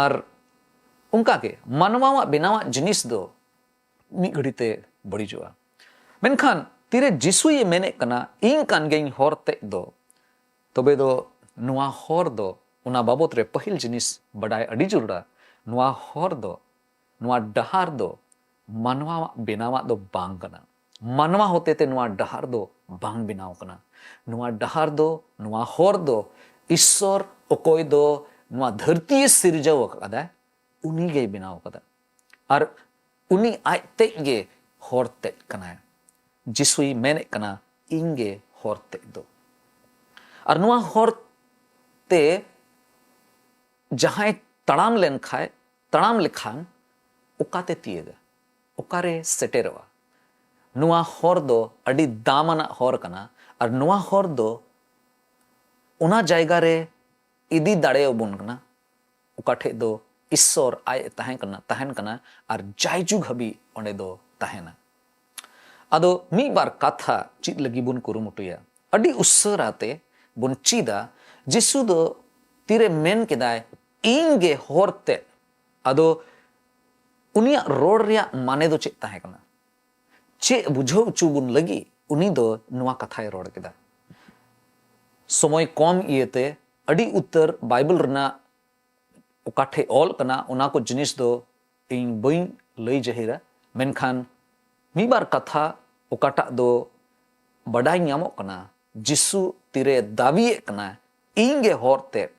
ᱟᱨ ᱚᱱᱠᱟᱜᱮ ᱢᱟᱱᱣᱟᱣᱟᱜ ᱵᱮᱱᱟᱣᱟᱜ ᱡᱤᱱᱤᱥ ᱫᱚ ᱢᱤᱫ ᱜᱷᱟᱹᱲᱤ ᱛᱮ ᱵᱟᱹᱲᱤᱡᱚᱜᱼᱟ᱾ ᱢᱮᱱᱠᱷᱟᱱ ᱛᱤᱨᱮ ᱡᱤᱥᱩᱭ ᱢᱮᱱᱮᱫ ᱠᱟᱱᱟ, "ᱤᱧ ᱠᱟᱱ ᱜᱤᱭᱟᱹᱧ ᱦᱚᱨ ᱛᱮᱫ ᱫᱚ", ᱛᱚᱵᱮ ᱫᱚ ᱱᱚᱣᱟ ᱦᱚᱨ ᱫᱚ, ᱚᱱᱟ ᱵᱟᱵᱚᱛ ᱨᱮ ᱯᱟᱹᱦᱤᱞ ᱡᱤᱱᱤᱥ ᱵᱟᱰᱟᱭ ᱟᱹᱰᱤ ᱡᱟᱹᱨᱩᱲᱟ᱾ ᱱᱚᱣᱟ ᱦᱚᱨ ᱫᱚ, ᱱᱚᱣᱟ ᱰᱟᱦᱟᱨ ᱫᱚ ᱢᱟᱱᱣᱟᱣᱟᱜ ᱵᱮᱱᱟᱣᱟᱜ ᱫᱚ ᱵᱟᱝ ᱠᱟᱱᱟ᱾ ᱢᱟᱱᱣᱟ ᱦᱚᱛᱮᱛᱮ ᱱᱚᱣᱟ ᱰᱟᱦᱟᱨ ᱫᱚ ᱵᱟᱝ ᱵᱮᱱᱟᱣ ᱠᱟᱱᱟ᱾ ᱱᱚᱣᱟ ᱰᱟᱦᱟᱨ ᱫᱚ, ᱱᱚᱣᱟ ᱦᱚᱨ ᱫᱚ ᱤᱥᱥᱚᱨ, ᱚᱠᱚᱭ ᱫᱚ ᱱᱚᱣᱟ ᱫᱷᱟᱹᱨᱛᱤᱭ ᱥᱤᱨᱡᱟᱹᱣ ᱟᱠᱟᱫᱟᱭ, ᱩᱱᱤ ᱜᱮᱭ ᱵᱮᱱᱟᱣ ᱟᱠᱟᱫᱟ᱾ ᱟᱨ ᱩᱱᱤ ᱟᱡ ᱛᱮᱡ ᱜᱮ ᱦᱚᱨ ᱛᱮᱡ ᱠᱟᱱᱟᱭ᱾ ᱡᱤᱥᱩᱭ ᱢᱮᱱᱮᱫ ᱠᱟᱱᱟ, "ᱤᱧ ᱜᱮ ᱦᱚᱨ ᱛᱮᱡ ᱫᱚ᱾" ᱟᱨ ᱱᱚᱣᱟ ᱦᱚᱨ ᱛᱮ ᱡᱟᱦᱟᱸᱭ ᱛᱟᱲᱟᱢ ᱞᱮᱱᱠᱷᱟᱡ, ᱛᱟᱲᱟᱢ ᱞᱮᱠᱷᱟᱱ ᱚᱠᱟᱛᱮ ᱛᱤᱭᱟᱹᱜᱟ? ᱚᱠᱟᱨᱮ ᱥᱮᱴᱮᱨᱚᱜᱼᱟ? ᱱᱚᱣᱟ ᱦᱚᱨ ᱫᱚ ᱟᱹᱰᱤ ᱫᱟᱢᱟᱱᱟᱜ ᱦᱚᱨ ᱠᱟᱱᱟ᱾ ᱟᱨ ᱱᱚᱣᱟ ᱦᱚᱨ ᱫᱚ ᱚᱱᱟ ᱡᱟᱭᱜᱟ ᱨᱮ ᱤᱫᱤ ᱫᱟᱲᱮᱭᱟᱵᱚᱱ ᱠᱟᱱᱟ, ᱚᱠᱟ ᱴᱷᱮᱡ ᱫᱚ ᱤᱥᱥᱚᱨ ᱟᱡ ᱮ ᱛᱟᱦᱮᱸ ᱠᱟᱱᱟ, ᱛᱟᱦᱮᱱ ᱠᱟᱱᱟ ᱟᱨ ᱡᱟᱭᱡᱩᱜᱽ ᱦᱟᱹᱵᱤᱡ ᱚᱸᱰᱮ ᱫᱚ ᱛᱟᱦᱮᱱᱟ᱾ ᱟᱫᱚ ᱢᱤᱫ ᱵᱟᱨ ᱠᱟᱛᱷᱟ ᱪᱮᱫ ᱞᱟᱹᱜᱤᱫ ᱵᱚᱱ ᱠᱩᱨᱩᱢᱩᱴᱩᱭᱟ, ᱟᱹᱰᱤ ᱩᱥᱟᱹᱨᱟ ᱛᱮ ᱵᱚᱱ ᱪᱮᱫᱟ᱾ ᱡᱤᱥᱩ ᱫᱚ ᱛᱤᱨᱮ ᱢᱮᱱ ᱠᱮᱫᱟᱭ, "ᱤᱧ ᱜᱮ ᱦᱚᱨ ᱛᱮᱫ", ᱟᱫᱚ ᱩᱱᱤᱭᱟᱜ ᱨᱚᱲ ᱨᱮᱭᱟᱜ ᱢᱟᱱᱮ ᱫᱚ ᱪᱮᱫ ᱛᱟᱦᱮᱸ ᱠᱟᱱᱟ? ᱪᱮᱫ ᱵᱩᱡᱷᱟᱹᱣ ᱦᱚᱪᱚ ᱵᱚᱱ ᱞᱟᱹᱜᱤᱫ ᱩᱱᱤ ᱫᱚ ᱱᱚᱣᱟ ᱠᱟᱛᱷᱟᱭ ᱨᱚᱲ ᱠᱮᱫᱟ? ᱥᱚᱢᱚᱭ ᱠᱚᱢ ᱤᱭᱟᱹᱛᱮ ᱟᱹᱰᱤ ᱩᱛᱟᱹᱨ ᱵᱟᱭᱵᱮᱞ ᱨᱮᱱᱟᱜ ᱚᱠᱟ ᱴᱷᱮᱡ ᱚᱞ ᱠᱟᱱᱟ, ᱚᱱᱟ ᱠᱚ ᱡᱤᱱᱤᱥ ᱫᱚ ᱤᱧ ᱵᱟᱹᱧ ᱞᱟᱹᱭ ᱡᱟᱹᱦᱤᱨᱟ, ᱢᱮᱱᱠᱷᱟᱱ ᱢᱤᱫ ᱵᱟᱨ ᱠᱟᱛᱷᱟ ᱚᱠᱟᱴᱟᱜ ᱫᱚ ᱵᱟᱰᱟᱭ ᱧᱟᱢᱚᱜ ᱠᱟᱱᱟ, ᱡᱤᱥᱩ ᱛᱤᱨᱮ ᱫᱟᱹᱵᱤᱭᱮᱫ ᱠᱟᱱᱟ, "ᱤᱧ ᱜᱮ ᱦᱚᱨ ᱛᱮᱫ",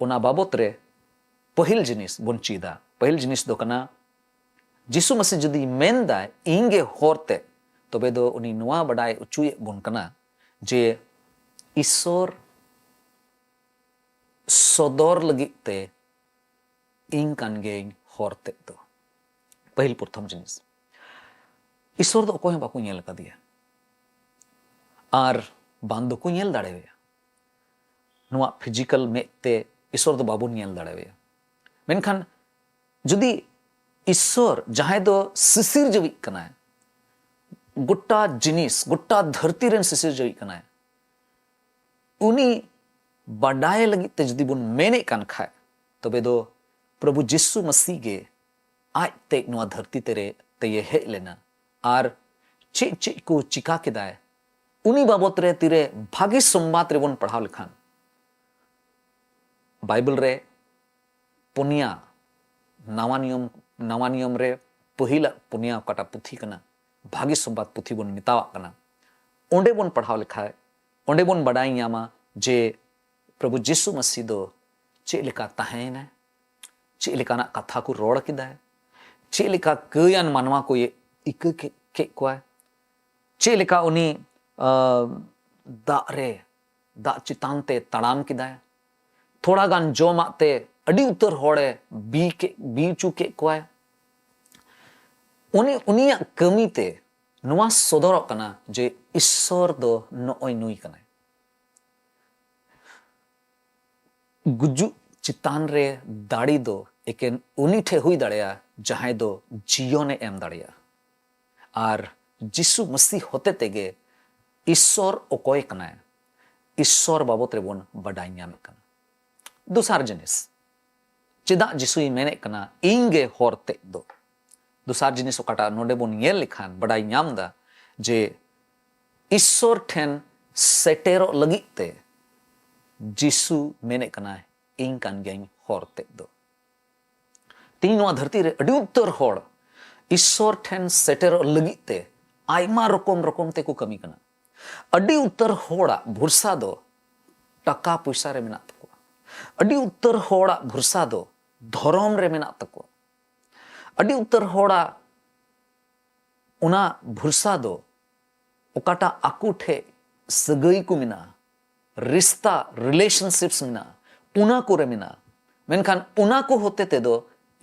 ᱚᱱᱟ ᱵᱟᱵᱚᱛ ᱨᱮ ᱯᱟᱹᱦᱤᱞ ᱡᱤᱱᱤᱥ ᱵᱚᱱ ᱪᱮᱫᱟ᱾ ᱯᱟᱹᱦᱤᱞ ᱡᱤᱱᱤᱥ ᱫᱚ ᱠᱟᱱᱟ, ᱡᱤᱥᱩ ᱢᱟᱥᱤ ᱡᱩᱫᱤ ᱢᱮᱱ ᱫᱟᱭ, "ᱤᱧ ᱜᱮ ᱦᱚᱨ ᱛᱮᱫ", ᱛᱚᱵᱮ ᱫᱚ ᱩᱱᱤ ᱱᱚᱣᱟ ᱵᱟᱰᱟᱭ ᱦᱚᱪᱚᱭᱮᱫ ᱵᱚᱱ ᱠᱟᱱᱟ ᱡᱮ ᱤᱥᱥᱚᱨ ᱥᱚᱫᱚᱨ ᱞᱟᱹᱜᱤᱫ ᱛᱮ ᱤᱧ ᱠᱟᱱ ᱜᱤᱭᱟᱹᱧ ᱦᱚᱨ ᱛᱮᱫ ᱫᱚ᱾ ᱯᱟᱹᱦᱤᱞ ᱯᱨᱚᱛᱷᱚᱢ ᱡᱤᱱᱤᱥ, ᱤᱥᱥᱚᱨ ᱫᱚ ᱚᱠᱚᱭ ᱦᱚᱸ ᱵᱟᱠᱚ ᱧᱮᱞ ᱟᱠᱟᱫᱮᱭᱟ ᱟᱨ ᱵᱟᱝ ᱫᱚᱠᱚ ᱧᱮᱞ ᱫᱟᱲᱮᱣᱟᱭᱟ᱾ ᱱᱚᱣᱟ ᱯᱷᱤᱡᱤᱠᱟᱞ ᱢᱮᱫ ᱛᱮ ᱤᱥᱥᱚᱨ ᱫᱚ ᱵᱟᱵᱚᱱ ᱧᱮᱞ ᱫᱟᱲᱮᱣᱟᱭᱟ᱾ ᱢᱮᱱᱠᱷᱟᱱ ᱡᱩᱫᱤ ᱤᱥᱥᱚᱨ, ᱡᱟᱦᱟᱸᱭ ᱫᱚ ᱥᱤᱥᱤᱨ ᱡᱟᱹᱣᱤᱡ ᱠᱟᱱᱟᱭ, ᱜᱚᱴᱟ ᱡᱤᱱᱤᱥ, ᱜᱚᱴᱟ ᱫᱷᱟᱹᱨᱛᱤ ᱨᱮᱱ ᱥᱤᱥᱤᱨ ᱡᱟᱹᱣᱤᱡ ᱠᱟᱱᱟᱭ, ᱩᱱᱤ ᱵᱟᱰᱟᱭ ᱞᱟᱹᱜᱤᱫ ᱛᱮ ᱡᱩᱫᱤ ᱵᱚᱱ ᱢᱮᱱᱮᱫ ᱠᱟᱱ ᱠᱷᱟᱡ, ᱛᱚᱵᱮ ᱫᱚ ᱯᱨᱚᱵᱷᱩ ᱡᱤᱥᱩ ᱢᱟᱹᱥᱤ ᱜᱮ ᱟᱡ ᱛᱮ ᱱᱚᱣᱟ ᱫᱷᱟᱹᱨᱛᱤ ᱛᱮᱨᱮ ᱛᱮᱭᱮ ᱦᱮᱡ ᱞᱮᱱᱟ ᱟᱨ ᱪᱮᱫ ᱪᱮᱫ ᱠᱚ ᱪᱤᱠᱟ ᱠᱮᱫᱟᱭ, ᱩᱱᱤ ᱵᱟᱵᱚᱛ ᱨᱮ ᱛᱤᱨᱮ ᱵᱷᱟᱹᱜᱤ ᱥᱚᱢᱵᱟᱫ ᱨᱮᱵᱚᱱ ᱯᱟᱲᱦᱟᱣ ᱞᱮᱠᱷᱟᱱ, ᱵᱟᱭᱵᱮᱞ ᱨᱮ ᱯᱩᱱᱭᱟ ᱱᱟᱣᱟ ᱱᱤᱭᱚᱢ, ᱱᱟᱣᱟ ᱱᱤᱭᱚᱢ ᱨᱮ ᱯᱟᱹᱦᱤᱞᱟᱜ ᱯᱩᱱᱭᱟ ᱚᱠᱟᱴᱟᱜ ᱯᱩᱛᱷᱤ ᱠᱟᱱᱟ, ᱵᱷᱟᱹᱜᱤ ᱥᱚᱢᱵᱟᱫ ᱯᱩᱛᱷᱤ ᱵᱚᱱ ᱢᱮᱛᱟᱣᱟᱜ ᱠᱟᱱᱟ, ᱚᱸᱰᱮ ᱵᱚᱱ ᱯᱟᱲᱦᱟᱣ ᱞᱮᱠᱷᱟᱡ, ᱚᱸᱰᱮ ᱵᱚᱱ ᱵᱟᱰᱟᱭ ᱧᱟᱢᱟ ᱡᱮ ᱯᱨᱚᱵᱷᱩ ᱡᱤᱥᱩ ᱢᱟᱹᱥᱤ ᱫᱚ ᱪᱮᱫ ᱞᱮᱠᱟ ᱛᱟᱦᱮᱸᱭᱮᱱᱟᱭ, ᱪᱮᱫ ᱞᱮᱠᱟᱱᱟᱜ ᱠᱟᱛᱷᱟ ᱠᱚ ᱨᱚᱲ ᱠᱮᱫᱟᱭ, ᱪᱮᱫ ᱞᱮᱠᱟ ᱠᱟᱹᱭᱟᱱ ᱢᱟᱱᱣᱟ ᱠᱚ ᱤᱠᱟᱹ ᱠᱮ-, ᱠᱮᱫ ᱠᱚᱣᱟᱭ, ᱪᱮᱫ ᱞᱮᱠᱟ ᱩᱱᱤ, ᱟᱸ, ᱫᱟᱜ ᱨᱮ, ᱫᱟᱜ ᱪᱮᱛᱟᱱ ᱛᱮ ᱛᱟᱲᱟᱢ ᱠᱮᱫᱟᱭ, ᱛᱷᱚᱲᱟ ᱜᱟᱱ ᱡᱚᱢᱟᱜ ᱛᱮ ᱟᱹᱰᱤ ᱩᱛᱟᱹᱨ ᱦᱚᱲᱮ ᱵᱤ ᱠᱮ-, ᱵᱤ ᱦᱚᱪᱚ ᱠᱮᱫ ᱠᱚᱣᱟᱭ᱾ ᱩᱱᱤ, ᱩᱱᱤᱭᱟᱜ ᱠᱟᱹᱢᱤ ᱛᱮ ᱱᱚᱣᱟ ᱥᱚᱫᱚᱨᱚᱜ ᱠᱟᱱᱟ ᱡᱮ ᱤᱥᱥᱚᱨ ᱫᱚ ᱱᱚᱜᱼᱚᱭ ᱱᱩᱭ ᱠᱟᱱᱟᱭ᱾ ᱜᱩᱡᱩᱜ ᱪᱮᱛᱟᱱ ᱨᱮ ᱫᱟᱲᱮ ᱫᱚ ᱮᱠᱮᱱ ᱩᱱᱤ ᱴᱷᱮᱱ ᱦᱩᱭ ᱫᱟᱲᱮᱭᱟᱜᱼᱟ, ᱡᱟᱦᱟᱸᱭ ᱫᱚ ᱡᱤᱭᱚᱱᱮ ᱮᱢ ᱫᱟᱲᱮᱭᱟᱜᱼᱟ᱾ ᱟᱨ ᱡᱤᱥᱩ ᱢᱟᱹᱥᱤ ᱦᱚᱛᱮ ᱛᱮᱜᱮ ᱤᱥᱥᱚᱨ ᱚᱠᱚᱭ ᱠᱟᱱᱟᱭ, ᱤᱥᱥᱚᱨ ᱵᱟᱵᱚᱛ ᱨᱮᱵᱚᱱ ᱵᱟᱰᱟᱭ ᱧᱟᱢᱮᱫ ᱠᱟᱱᱟ᱾ ᱫᱚᱥᱟᱨ ᱡᱤᱱᱤᱥ, ᱪᱮᱫᱟᱜ ᱡᱤᱥᱩᱭ ᱢᱮᱱᱮᱫ ᱠᱟᱱᱟ, "ᱤᱧ ᱜᱮ ᱦᱚᱨ ᱛᱮᱫ ᱫᱚ"? ᱫᱚᱥᱟᱨ ᱡᱤᱱᱤᱥ ᱚᱠᱟᱴᱟᱜ ᱱᱚᱰᱮ ᱵᱚᱱ ᱧᱮᱞ ᱞᱮᱠᱷᱟᱱ ᱵᱟᱰᱟᱭ ᱧᱟᱢ ᱮᱫᱟ ᱡᱮ ᱤᱥᱥᱚᱨ ᱴᱷᱮᱱ ᱥᱮᱴᱮᱨᱚᱜ ᱞᱟᱹᱜᱤᱫ ᱛᱮ ᱡᱤᱥᱩ ᱢᱮᱱᱮᱫ ᱠᱟᱱᱟᱭ, "ᱤᱧ ᱠᱟᱱ ᱜᱤᱭᱟᱹᱧ ᱦᱚᱨ ᱛᱮᱫ ᱫᱚ᱾" ᱛᱮᱦᱮᱧ ᱱᱚᱣᱟ ᱫᱷᱟᱹᱨᱛᱤ ᱨᱮ ᱟᱹᱰᱤ ᱩᱛᱟᱹᱨ ᱦᱚᱲ ᱤᱥᱥᱚᱨ ᱴᱷᱮᱱ ᱥᱮᱴᱮᱨᱚᱜ ᱞᱟᱹᱜᱤᱫ ᱛᱮ ᱟᱭᱢᱟ ᱨᱚᱠᱚᱢ ᱨᱚᱠᱚᱢ ᱛᱮᱠᱚ ᱠᱟᱹᱢᱤ ᱠᱟᱱᱟ᱾ ᱟᱹᱰᱤ ᱩᱛᱟᱹᱨ ᱦᱚᱲᱟᱜ ᱵᱷᱚᱨᱥᱟ ᱫᱚ ᱴᱟᱠᱟ ᱯᱚᱭᱥᱟ ᱨᱮ ᱢᱮᱱᱟᱜ ᱛᱟᱠᱚᱣᱟ᱾ ᱟᱹᱰᱤ ᱩᱛᱟᱹᱨ ᱦᱚᱲᱟᱜ ᱵᱷᱚᱨᱥᱟ ᱫᱚ ᱫᱷᱚᱨᱚᱢ ᱨᱮ ᱢᱮᱱᱟᱜ ᱛᱟᱠᱚᱣᱟ᱾ ᱟᱹᱰᱤ ᱩᱛᱟᱹᱨ ᱦᱚᱲᱟᱜ ᱚᱱᱟ ᱵᱷᱚᱨᱥᱟ ᱫᱚ ᱚᱠᱟᱴᱟᱜ ᱟᱠᱚ ᱴᱷᱮᱡ ᱥᱟᱹᱜᱟᱹᱭ ᱠᱚ ᱢᱮᱱᱟᱜᱼᱟ, ᱨᱤᱥᱛᱟ, relationships ᱢᱮᱱᱟᱜᱼᱟ, ᱚᱱᱟ ᱠᱚᱨᱮ ᱢᱮᱱᱟᱜᱼᱟ᱾ ᱢᱮᱱᱠᱷᱟᱱ ᱚᱱᱟ ᱠᱚ ᱦᱚᱛᱮ ᱛᱮᱫᱚ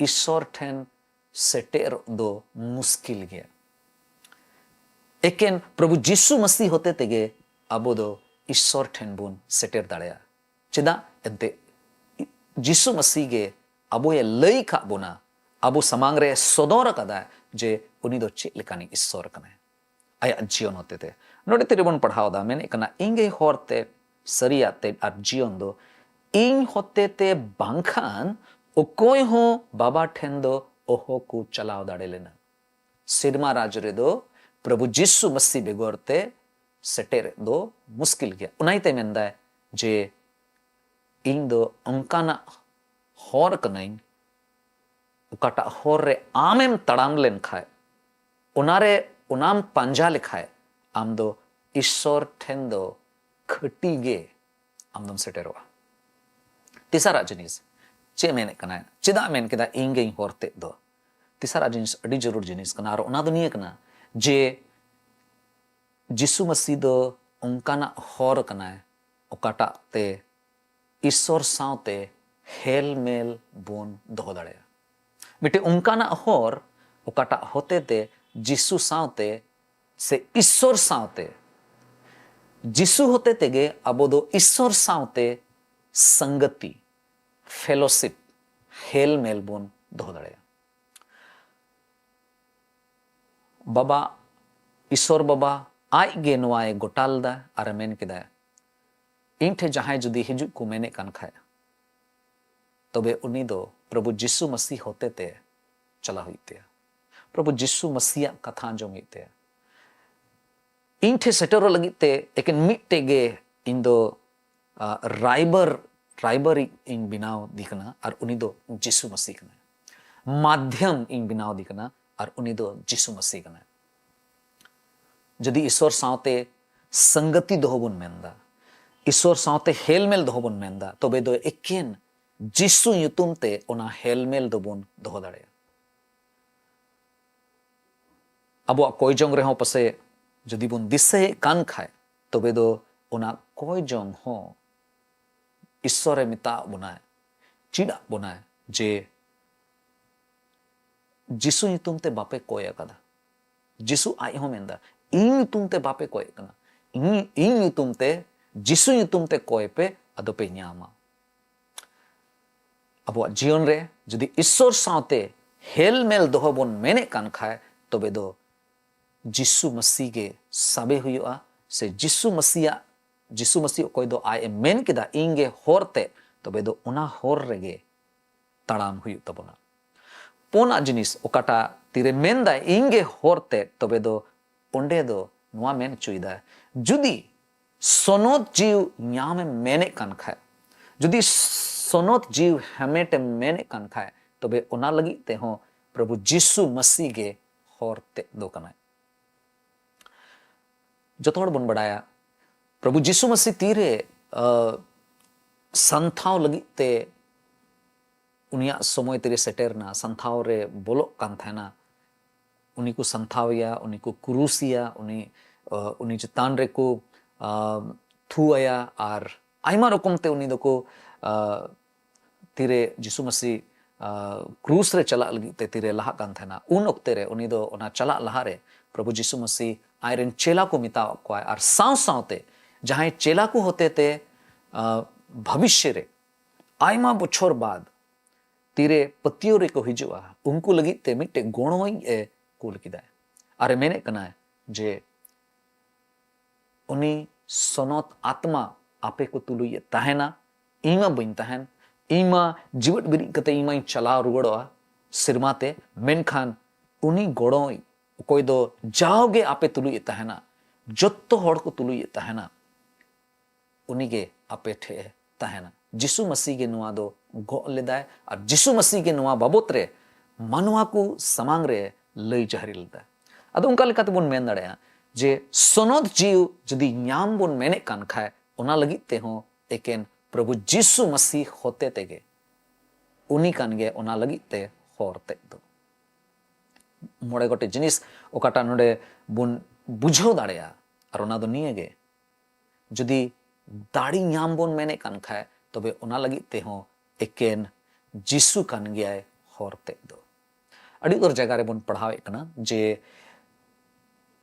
ᱤᱥᱥᱚᱨ ᱴᱷᱮᱱ ᱥᱮᱴᱮᱨᱚᱜ ᱫᱚ ᱢᱩᱥᱠᱤᱞ ᱜᱮᱭᱟ᱾ ᱮᱠᱮᱱ ᱯᱨᱚᱵᱷᱩ ᱡᱤᱥᱩ ᱢᱟᱹᱥᱤ ᱦᱚᱛᱮ ᱛᱮᱜᱮ ᱟᱵᱚ ᱫᱚ ᱤᱥᱥᱚᱨ ᱴᱷᱮᱱ ᱵᱚᱱ ᱥᱮᱴᱮᱨ ᱫᱟᱲᱮᱭᱟᱜᱼᱟ᱾ ᱪᱮᱫᱟᱜ? ᱮᱱᱛᱮ ᱡᱤᱥᱩ ᱢᱟᱹᱥᱤ ᱜᱮ ᱟᱵᱚᱭ ᱞᱟᱹᱭ ᱠᱟᱜ ᱵᱚᱱᱟ, ᱟᱵᱚ ᱥᱟᱢᱟᱝ ᱨᱮ ᱥᱚᱫᱚᱨ ᱟᱠᱟᱫᱟ ᱡᱮ ᱩᱱᱤ ᱫᱚ ᱪᱮᱫ ᱞᱮᱠᱟᱱᱤᱡ ᱤᱥᱥᱚᱨ ᱠᱟᱱᱟᱭ᱾ ᱟᱭᱟᱜ ᱡᱤᱭᱚᱱ ᱦᱚᱛᱮ ᱛᱮ ᱱᱚᱰᱮ ᱛᱤᱨᱮᱵᱚᱱ ᱯᱟᱲᱦᱟᱣ ᱮᱫᱟ, ᱢᱮᱱᱮᱫ ᱠᱟᱱᱟ, "ᱤᱧ ᱜᱮ ᱦᱚᱨ ᱛᱮ, ᱥᱟᱹᱨᱤᱭᱟᱜ ᱛᱮᱫ ᱟᱨ ᱡᱤᱭᱚᱱ ᱫᱚ ᱤᱧ ᱦᱚᱛᱮᱛᱮ ᱵᱟᱝᱠᱷᱟᱱ ᱚᱠᱚᱭ ᱦᱚᱸ ᱵᱟᱵᱟ ᱴᱷᱮᱱ ᱫᱚ ᱚᱦᱚ ᱠᱚ ᱪᱟᱞᱟᱣ ᱫᱟᱲᱮ ᱞᱮᱱᱟ᱾ ᱥᱮᱨᱢᱟ ᱨᱟᱡᱽ ᱨᱮᱫᱚ ᱯᱨᱚᱵᱷᱩ ᱡᱤᱥᱩ ᱢᱟᱹᱥᱤ ᱵᱮᱜᱚᱨ ᱛᱮ ᱥᱮᱴᱮᱨ ᱫᱚ ᱢᱩᱥᱠᱤᱞ ᱜᱮᱭᱟ᱾ ᱚᱱᱟᱭᱛᱮ ᱢᱮᱱᱫᱟᱭ ᱡᱮ ᱤᱧ ᱫᱚ ᱚᱱᱠᱟᱱᱟᱜ ᱦᱚᱨ ᱠᱟᱹᱱᱟᱹᱧ, ᱚᱠᱟᱴᱟᱜ ᱦᱚᱨ ᱨᱮ ᱟᱢᱮᱢ ᱛᱟᱲᱟᱢ ᱞᱮᱱᱠᱷᱟᱡ, ᱚᱱᱟᱨᱮ, ᱚᱱᱟᱢ ᱯᱟᱸᱡᱟ ᱞᱮᱠᱷᱟᱡ, ᱟᱢ ᱫᱚ ᱤᱥᱥᱚᱨ ᱴᱷᱮᱱ ᱫᱚ ᱠᱷᱟᱹᱴᱤ ᱜᱮ ᱟᱢ ᱫᱚᱢ ᱥᱮᱴᱮᱨᱚᱜᱼᱟ᱾ ᱛᱮᱥᱟᱨᱟᱜ ᱡᱤᱱᱤᱥ, ᱪᱮᱫ ᱢᱮᱱᱮᱫ ᱠᱟᱱᱟᱭ? ᱪᱮᱫᱟᱜ ᱢᱮᱱ ᱠᱮᱫᱟ ᱤᱧ ᱜᱮᱧ ᱦᱚᱨ ᱛᱮᱫ ᱫᱚ? ᱛᱮᱥᱟᱨᱟᱜ ᱡᱤᱱᱤᱥ ᱟᱹᱰᱤ ᱡᱟᱹᱨᱩᱲ ᱡᱤᱱᱤᱥ ᱠᱟᱱᱟ, ᱟᱨ ᱚᱱᱟ ᱫᱚ ᱱᱤᱭᱟᱹ ᱠᱟᱱᱟ ᱡᱮ ᱡᱤᱥᱩ ᱢᱟᱹᱥᱤ ᱫᱚ ᱚᱱᱠᱟᱱᱟᱜ ᱦᱚᱨ ᱠᱟᱱᱟᱭ, ᱚᱠᱟᱴᱟᱜ ᱛᱮ ᱤᱥᱥᱚᱨ ᱥᱟᱶᱛᱮ ᱦᱮᱞ ᱢᱮᱞ ᱵᱚᱱ ᱫᱚᱦᱚ ᱫᱟᱲᱮᱭᱟᱜᱼᱟ᱾ ᱢᱤᱫᱴᱮᱱ ᱚᱱᱠᱟᱱᱟᱜ ᱦᱚᱨ, ᱚᱠᱟᱴᱟᱜ ᱦᱚᱛᱮ ᱛᱮ ᱡᱤᱥᱩ ᱥᱟᱶᱛᱮ ᱥᱮ ᱤᱥᱥᱚᱨ ᱥᱟᱶᱛᱮ, ᱡᱤᱥᱩ ᱦᱚᱛᱮ ᱛᱮᱜᱮ ᱟᱵᱚ ᱫᱚ ᱤᱥᱥᱚᱨ ᱥᱟᱶᱛᱮ ᱥᱟᱝᱜᱟᱛᱤ, ᱯᱷᱮᱞᱳᱥᱤᱯ, ᱦᱮᱞ ᱢᱮᱞ ᱵᱚᱱ ᱫᱚᱦᱚ ᱫᱟᱲᱮᱭᱟᱜᱼᱟ᱾ ᱵᱟᱵᱟ, ᱤᱥᱥᱚᱨ ᱵᱟᱵᱟ ᱟᱡ ᱜᱮ ᱱᱚᱣᱟᱭ ᱜᱚᱴᱟ ᱞᱮᱫᱟ ᱟᱨ ᱢᱮᱱ ᱠᱮᱫᱟ, ᱤᱧ ᱴᱷᱮᱱ ᱡᱟᱦᱟᱸᱭ ᱡᱩᱫᱤ ᱦᱤᱡᱩᱜ ᱠᱚ ᱢᱮᱱᱮᱫ ᱠᱟᱱ ᱠᱷᱟᱡ, ᱛᱚᱵᱮ ᱩᱱᱤ ᱫᱚ ᱯᱨᱚᱵᱷᱩ ᱡᱤᱥᱩ ᱢᱟᱹᱥᱤ ᱦᱚᱛᱮ ᱛᱮ ᱪᱟᱞᱟᱣ ᱦᱩᱭᱩᱜ ᱛᱟᱭᱟ᱾ ᱯᱨᱚᱵᱷᱩ ᱡᱤᱥᱩ ᱢᱟᱹᱥᱤᱭᱟᱜ ᱠᱟᱛᱷᱟ ᱟᱸᱡᱚᱢ ᱦᱩᱭᱩᱜ ᱛᱟᱭᱟ᱾ ᱤᱧ ᱴᱷᱮᱱ ᱥᱮᱴᱮᱨᱚᱜ ᱞᱟᱹᱜᱤᱫ ᱛᱮ ᱮᱠᱮᱱ ᱢᱤᱫᱴᱮᱡ ᱜᱮ ᱤᱧ ᱫᱚ, ᱟ, ᱨᱟᱭᱵᱟᱨ, ᱨᱟᱭᱵᱟᱨᱤᱡ ᱤᱧ ᱵᱮᱱᱟᱣ ᱫᱤ ᱠᱟᱱᱟ, ᱟᱨ ᱩᱱᱤ ᱫᱚ ᱡᱤᱥᱩ ᱢᱟᱹᱥᱤ ᱠᱟᱱᱟᱭ᱾ ᱢᱟᱫᱷᱭᱟᱢ ᱤᱧ ᱵᱮᱱᱟᱣ ᱫᱤ ᱠᱟᱱᱟ, ᱟᱨ ᱩᱱᱤ ᱫᱚ ᱡᱤᱥᱩ ᱢᱟᱹᱥᱤ ᱠᱟᱱᱟᱭ᱾ ᱡᱩᱫᱤ ᱤᱥᱥᱚᱨ ᱥᱟᱶᱛᱮ ᱥᱟᱝᱜᱟᱛᱤ ᱫᱚᱦᱚ ᱵᱚᱱ ᱢᱮᱱᱫᱟ, ᱤᱥᱥᱚᱨ ᱥᱟᱶᱛᱮ ᱦᱮᱞᱢᱮᱞ ᱫᱚᱦᱚ ᱵᱚᱱ ᱢᱮᱱᱫᱟ, ᱛᱚᱵᱮ ᱫᱚ ᱮᱠᱮᱱ ᱡᱤᱥᱩ ᱧᱩᱛᱩᱢ ᱛᱮ ᱚᱱᱟ ᱦᱮᱞᱢᱮᱞ ᱫᱚᱵᱚᱱ ᱫᱚᱦᱚ ᱫᱟᱲᱮᱭᱟᱜᱼᱟ᱾ ᱟᱵᱚᱣᱟᱜ ᱠᱚᱭ ᱡᱚᱝ ᱨᱮᱦᱚᱸ ᱯᱟᱥᱮ ᱡᱩᱫᱤ ᱵᱚᱱ ᱫᱤᱥᱟᱹᱭᱮᱫ ᱠᱟᱱ ᱠᱷᱟᱡ, ᱛᱚᱵᱮ ᱫᱚ ᱚᱱᱟ ᱠᱚᱭ ᱡᱚᱝ ᱦᱚᱸ ᱤᱥᱥᱚᱨᱮ ᱢᱮᱛᱟᱜ ᱵᱚᱱᱟᱭ, ᱪᱮᱫ ᱟᱜ ᱵᱚᱱᱟᱭ ᱡᱮ ᱡᱤᱥᱩ ᱧᱩᱛᱩᱢ ᱛᱮ ᱵᱟᱯᱮ ᱠᱚᱭ ᱟᱠᱟᱫᱟ᱾ ᱡᱤᱥᱩ ᱟᱡ ᱦᱚᱸ ᱢᱮᱱᱫᱟ, ᱤᱧ ᱧᱩᱛᱩᱢ ᱛᱮ ᱵᱟᱯᱮ ᱠᱚᱭᱮᱫ ᱠᱟᱱᱟ, ᱤᱧ, ᱤᱧ ᱧᱩᱛᱩᱢ ᱛᱮ, ᱡᱤᱥᱩ ᱧᱩᱛᱩᱢ ᱛᱮ ᱠᱚᱭ ᱯᱮ, ᱟᱫᱚ ᱯᱮ ᱧᱟᱢᱟ᱾ ᱟᱵᱚᱣᱟᱜ ᱡᱤᱭᱚᱱ ᱨᱮ ᱡᱩᱫᱤ ᱤᱥᱥᱚᱨ ᱥᱟᱶᱛᱮ ᱦᱮᱞᱢᱮᱞ ᱫᱚᱦᱚ ᱵᱚᱱ ᱢᱮᱱᱮᱫ ᱠᱟᱱ ᱠᱷᱟᱡ, ᱛᱚᱵᱮ ᱫᱚ ᱡᱤᱥᱩ ᱢᱟᱹᱥᱤ ᱜᱮ ᱥᱟᱵᱮ ᱦᱩᱭᱩᱜᱼᱟ, ᱥᱮ ᱡᱤᱥᱩ ᱢᱟᱹᱥᱤᱭᱟᱜ ᱡᱤᱥᱩ ᱢᱟᱹᱥᱤ ᱚᱠᱚᱭ ᱫᱚ ᱟᱡ ᱮ ᱢᱮᱱ ᱠᱮᱫᱟ, "ᱤᱧ ᱜᱮ ᱦᱚᱨ ᱛᱮ", ᱛᱚᱵᱮ ᱫᱚ ᱚᱱᱟ ᱦᱚᱨ ᱨᱮᱜᱮ ᱛᱟᱲᱟᱢ ᱦᱩᱭᱩᱜ ᱛᱟᱵᱚᱱᱟ᱾ ᱯᱩᱱᱟᱜ ᱡᱤᱱᱤᱥ ᱚᱠᱟᱴᱟᱜ ᱛᱤᱨᱮ ᱢᱮᱱᱫᱟᱭ, "ᱤᱧ ᱜᱮ ᱦᱚᱨ ᱛᱮ", ᱛᱚᱵᱮ ᱫᱚ ᱚᱸᱰᱮ ᱫᱚ ᱱᱚᱣᱟ ᱢᱮᱱ ᱦᱚᱪᱚᱭᱮᱫᱟᱭ, ᱡᱩᱫᱤ ᱥᱚᱱᱚᱛ ᱡᱤᱣ ᱧᱟᱢᱮᱢ ᱢᱮᱱᱮᱫ ᱠᱟᱱ ᱠᱷᱟᱡ, ᱡᱩᱫᱤ ᱥᱚᱱᱚᱛ ᱡᱤᱣ ᱦᱟᱢᱮᱴᱮᱢ ᱢᱮᱱᱮᱫ ᱠᱟᱱ ᱠᱷᱟᱡ, ᱛᱚᱵᱮ ᱚᱱᱟ ᱞᱟᱹᱜᱤᱫ ᱛᱮᱦᱚᱸ ᱯᱨᱚᱵᱷᱩ ᱡᱤᱥᱩ ᱢᱟᱹᱥᱤ ᱜᱮ ᱦᱚᱨ ᱛᱮᱫ ᱫᱚ ᱠᱟᱱᱟᱭ᱾ ᱡᱚᱛᱚ ᱦᱚᱲ ᱵᱚᱱ ᱵᱟᱰᱟᱭᱟ, ᱯᱨᱚᱵᱷᱩ ᱡᱤᱥᱩ ᱢᱟᱹᱥᱤ ᱛᱤᱨᱮ, ᱟ, ᱥᱟᱱᱛᱷᱟᱣ ᱞᱟᱹᱜᱤᱫ ᱛᱮ ᱩᱱᱤᱭᱟᱜ ᱥᱚᱢᱚᱭ ᱛᱤᱨᱮ ᱥᱮᱴᱮᱨ ᱮᱱᱟ, ᱥᱟᱱᱛᱷᱟᱣ ᱨᱮ ᱵᱚᱞᱚᱜ ᱠᱟᱱ ᱛᱟᱦᱮᱱᱟ, ᱩᱱᱤ ᱠᱚ ᱥᱟᱱᱛᱷᱟᱣ ᱮᱭᱟ, ᱩᱱᱤ ᱠᱚ ᱠᱨᱩᱥ ᱮᱭᱟ, ᱩᱱᱤ, ᱟ, ᱩᱱᱤ ᱪᱮᱛᱟᱱ ᱨᱮᱠᱚ, ᱟ, ᱛᱷᱩ ᱟᱭᱟ, ᱟᱨ ᱟᱭᱢᱟ ᱨᱚᱠᱚᱢ ᱛᱮ ᱩᱱᱤ ᱫᱚᱠᱚ, ᱟ, ᱛᱤᱨᱮ ᱡᱤᱥᱩ ᱢᱟᱹᱥᱤ, ᱟ, ᱠᱨᱩᱥ ᱨᱮ ᱪᱟᱞᱟᱜ ᱞᱟᱹᱜᱤᱫ ᱛᱮ ᱛᱤᱨᱮ ᱞᱟᱦᱟᱜ ᱠᱟᱱ ᱛᱟᱦᱮᱱᱟ, ᱩᱱ ᱚᱠᱛᱮ ᱨᱮ ᱩᱱᱤ ᱫᱚ ᱚᱱᱟ ᱪᱟᱞᱟᱜ ᱞᱟᱦᱟᱨᱮ ᱯᱨᱚᱵᱷᱩ ᱡᱤᱥᱩ ᱢᱟᱹᱥᱤ ᱟᱡᱨᱮᱱ ᱪᱮᱞᱟ ᱠᱚ ᱢᱮᱛᱟᱣᱟᱫ ᱠᱚᱣᱟᱭ, ᱟᱨ ᱥᱟᱶ ᱥᱟᱶᱛᱮ ᱡᱟᱦᱟᱸᱭ ᱪᱮᱞᱟ ᱠᱚ ᱦᱚᱛᱮᱛᱮ, ᱟ, ᱵᱷᱚᱵᱤᱥᱥᱚ ᱨᱮ ᱟᱭᱢᱟ ᱵᱚᱪᱷᱚᱨ ᱵᱟᱫ ᱛᱤᱨᱮ ᱯᱟᱹᱛᱭᱟᱹᱣ ᱨᱮᱠᱚ ᱦᱤᱡᱩᱜᱼᱟ, ᱩᱱᱠᱩ ᱞᱟᱹᱜᱤᱫ ᱛᱮ ᱢᱤᱫᱴᱮᱡ ᱜᱚᱲᱚᱭᱤᱡ ᱮ ᱠᱩᱞ ᱠᱮᱫᱟᱭ᱾ ᱟᱨᱮ ᱢᱮᱱᱮᱫ ᱠᱟᱱᱟᱭ ᱡᱮ ᱩᱱᱤ ᱥᱚᱱᱚᱛ ᱟᱛᱢᱟ ᱟᱯᱮ ᱠᱚ ᱛᱩᱞᱩᱡ ᱮ ᱛᱟᱦᱮᱱᱟ, ᱤᱧ ᱢᱟ ᱵᱟᱹᱧ ᱛᱟᱦᱮᱱ, ᱤᱧ ᱢᱟ ᱡᱤᱣᱮᱫ ᱵᱤᱨᱤᱫ ᱠᱟᱛᱮ ᱤᱧ ᱢᱟᱧ ᱪᱟᱞᱟᱣ ᱨᱩᱣᱟᱹᱲᱚᱜᱼᱟ ᱥᱮᱨᱢᱟ ᱛᱮ, ᱢᱮᱱᱠᱷᱟᱱ ᱩᱱᱤ ᱜᱚᱲᱚᱭᱤᱡ ᱚᱠᱚᱭ ᱫᱚ ᱡᱟᱣᱜᱮ ᱟᱯᱮ ᱛᱩᱞᱩᱡ ᱮ ᱛᱟᱦᱮᱱᱟ, ᱡᱚᱛᱚ ᱦᱚᱲ ᱠᱚ ᱛᱩᱞᱩᱡ ᱮ ᱛᱟᱦᱮᱱᱟ, ᱩᱱᱤᱜᱮ ᱟᱯᱮ ᱴᱷᱮᱡ ᱮ ᱛᱟᱦᱮᱱᱟ᱾ ᱡᱤᱥᱩ ᱢᱟᱹᱥᱤ ᱜᱮ ᱱᱚᱣᱟ ᱫᱚ ᱜᱚᱜ ᱞᱮᱫᱟᱭ ᱟᱨ ᱡᱤᱥᱩ ᱢᱟᱹᱥᱤ ᱜᱮ ᱱᱚᱣᱟ ᱵᱟᱵᱚᱛ ᱨᱮ ᱢᱟᱱᱣᱟ ᱠᱚ ᱥᱟᱢᱟᱝ ᱨᱮ ᱞᱟᱹᱭ ᱡᱟᱦᱟᱨᱤ ᱞᱮᱫᱟᱭ᱾ ᱟᱫᱚ ᱚᱱᱠᱟ ᱞᱮᱠᱟᱛᱮ ᱵᱚᱱ ᱢᱮᱱ ᱫᱟᱲᱮᱭᱟᱜᱼᱟ ᱡᱮ ᱥᱚᱱᱚᱛ ᱡᱤᱣᱤ ᱡᱩᱫᱤ ᱧᱟᱢ ᱵᱚᱱ ᱢᱮᱱᱮᱫ ᱠᱟᱱ ᱠᱷᱟᱡ, ᱚᱱᱟ ᱞᱟᱹᱜᱤᱫ ᱛᱮᱦᱚᱸ ᱮᱠᱮᱱ ᱯᱨᱚᱵᱷᱩ ᱡᱤᱥᱩ ᱢᱟᱹᱥᱤ ᱦᱚᱛᱮ ᱛᱮᱜᱮ ᱩᱱᱤ ᱠᱟᱱ ᱜᱮ ᱚᱱᱟ ᱞᱟᱹᱜᱤᱫ ᱛᱮ ᱦᱚᱨ ᱛᱮᱫ ᱫᱚ᱾ ᱢᱚᱬᱮ ᱜᱚᱴᱮᱡ ᱡᱤᱱᱤᱥ ᱚᱠᱟᱴᱟᱜ ᱱᱚᱰᱮ ᱵᱚᱱ ᱵᱩᱡᱷᱟᱹᱣ ᱫᱟᱲᱮᱭᱟᱜᱼᱟ, ᱟᱨ ᱚᱱᱟ ᱫᱚ ᱱᱤᱭᱟᱹ ᱜᱮ, ᱡᱩᱫᱤ ᱫᱟᱲᱮ ᱧᱟᱢ ᱵᱚᱱ ᱢᱮᱱᱮᱫ ᱠᱟᱱ ᱠᱷᱟᱡ, ᱛᱚᱵᱮ ᱚᱱᱟ ᱞᱟᱹᱜᱤᱫ ᱛᱮᱦᱚᱸ ᱮᱠᱮᱱ ᱡᱤᱥᱩ ᱠᱟᱱ ᱜᱮᱭᱟᱭ ᱦᱚᱨ ᱛᱮᱫ ᱫᱚ᱾ ᱟᱹᱰᱤ ᱩᱛᱟᱹᱨ ᱡᱟᱭᱜᱟ ᱨᱮᱵᱚᱱ ᱯᱟᱲᱦᱟᱣᱮᱫ ᱠᱟᱱᱟ ᱡᱮ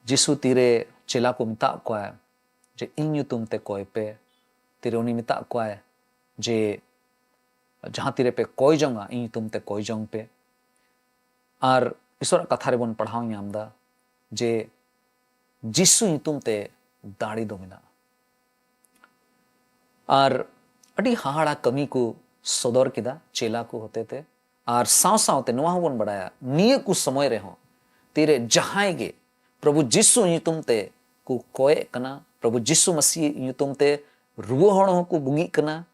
ᱡᱤᱥᱩ ᱛᱤᱨᱮ ᱪᱮᱞᱟ ᱠᱚ ᱢᱮᱛᱟᱜ ᱠᱚᱣᱟ ᱡᱮ, "ᱤᱧ ᱧᱩᱛᱩᱢ ᱛᱮ ᱠᱚᱭ ᱯᱮ", ᱛᱤᱨᱮ ᱩᱱᱤ ᱢᱮᱛᱟᱜ ᱠᱚᱣᱟᱭ ᱡᱮ, "ᱡᱟᱦᱟᱸ ᱛᱤᱨᱮ ᱯᱮ ᱠᱚᱭ ᱡᱚᱝᱟ, ᱤᱧ ᱧᱩᱛᱩᱢ ᱛᱮ ᱠᱚᱭ ᱡᱚᱝ ᱯᱮ᱾" ᱟᱨ ᱤᱥᱚᱨᱟᱜ ᱠᱟᱛᱷᱟ ᱨᱮᱵᱚᱱ ᱯᱟᱲᱦᱟᱣ ᱧᱟᱢ ᱮᱫᱟ ᱡᱮ ᱡᱤᱥᱩ ᱧᱩᱛᱩᱢ ᱛᱮ ᱫᱟᱲᱮ ᱫᱚ ᱢᱮᱱᱟᱜᱼᱟ᱾ ᱟᱨ ᱟᱹᱰᱤ ᱦᱟᱦᱟᱲᱟ ᱠᱟᱹᱢᱤ ᱠᱚ ᱥᱚᱫᱚᱨ ᱠᱮᱫᱟ ᱪᱮᱞᱟ ᱠᱚ ᱦᱚᱛᱮᱛᱮ᱾ ᱟᱨ ᱥᱟᱶ ᱥᱟᱶᱛᱮ ᱱᱚᱣᱟ ᱦᱚᱸᱵᱚᱱ ᱵᱟᱲᱟᱭᱟ, ᱱᱤᱭᱟᱹ ᱠᱚ ᱥᱚᱢᱚᱭ ᱨᱮᱦᱚᱸ ᱛᱤᱨᱮ ᱡᱟᱦᱟᱸᱭ ᱜᱮ ᱯᱨᱚᱵᱷᱩ ᱡᱤᱥᱩ ᱧᱩᱛᱩᱢ ᱛᱮ ᱠᱚ ᱠᱚᱭᱮᱜ ᱠᱟᱱᱟ, ᱯᱨᱚᱵᱷᱩ ᱡᱤᱥᱩ ᱢᱟᱹᱥᱤ ᱧᱩᱛᱩᱢ ᱛᱮ ᱨᱩᱣᱟᱹ ᱦᱚᱲ ᱦᱚᱸᱠᱚ ᱵᱩᱜᱤᱜ ᱠᱟᱱᱟ,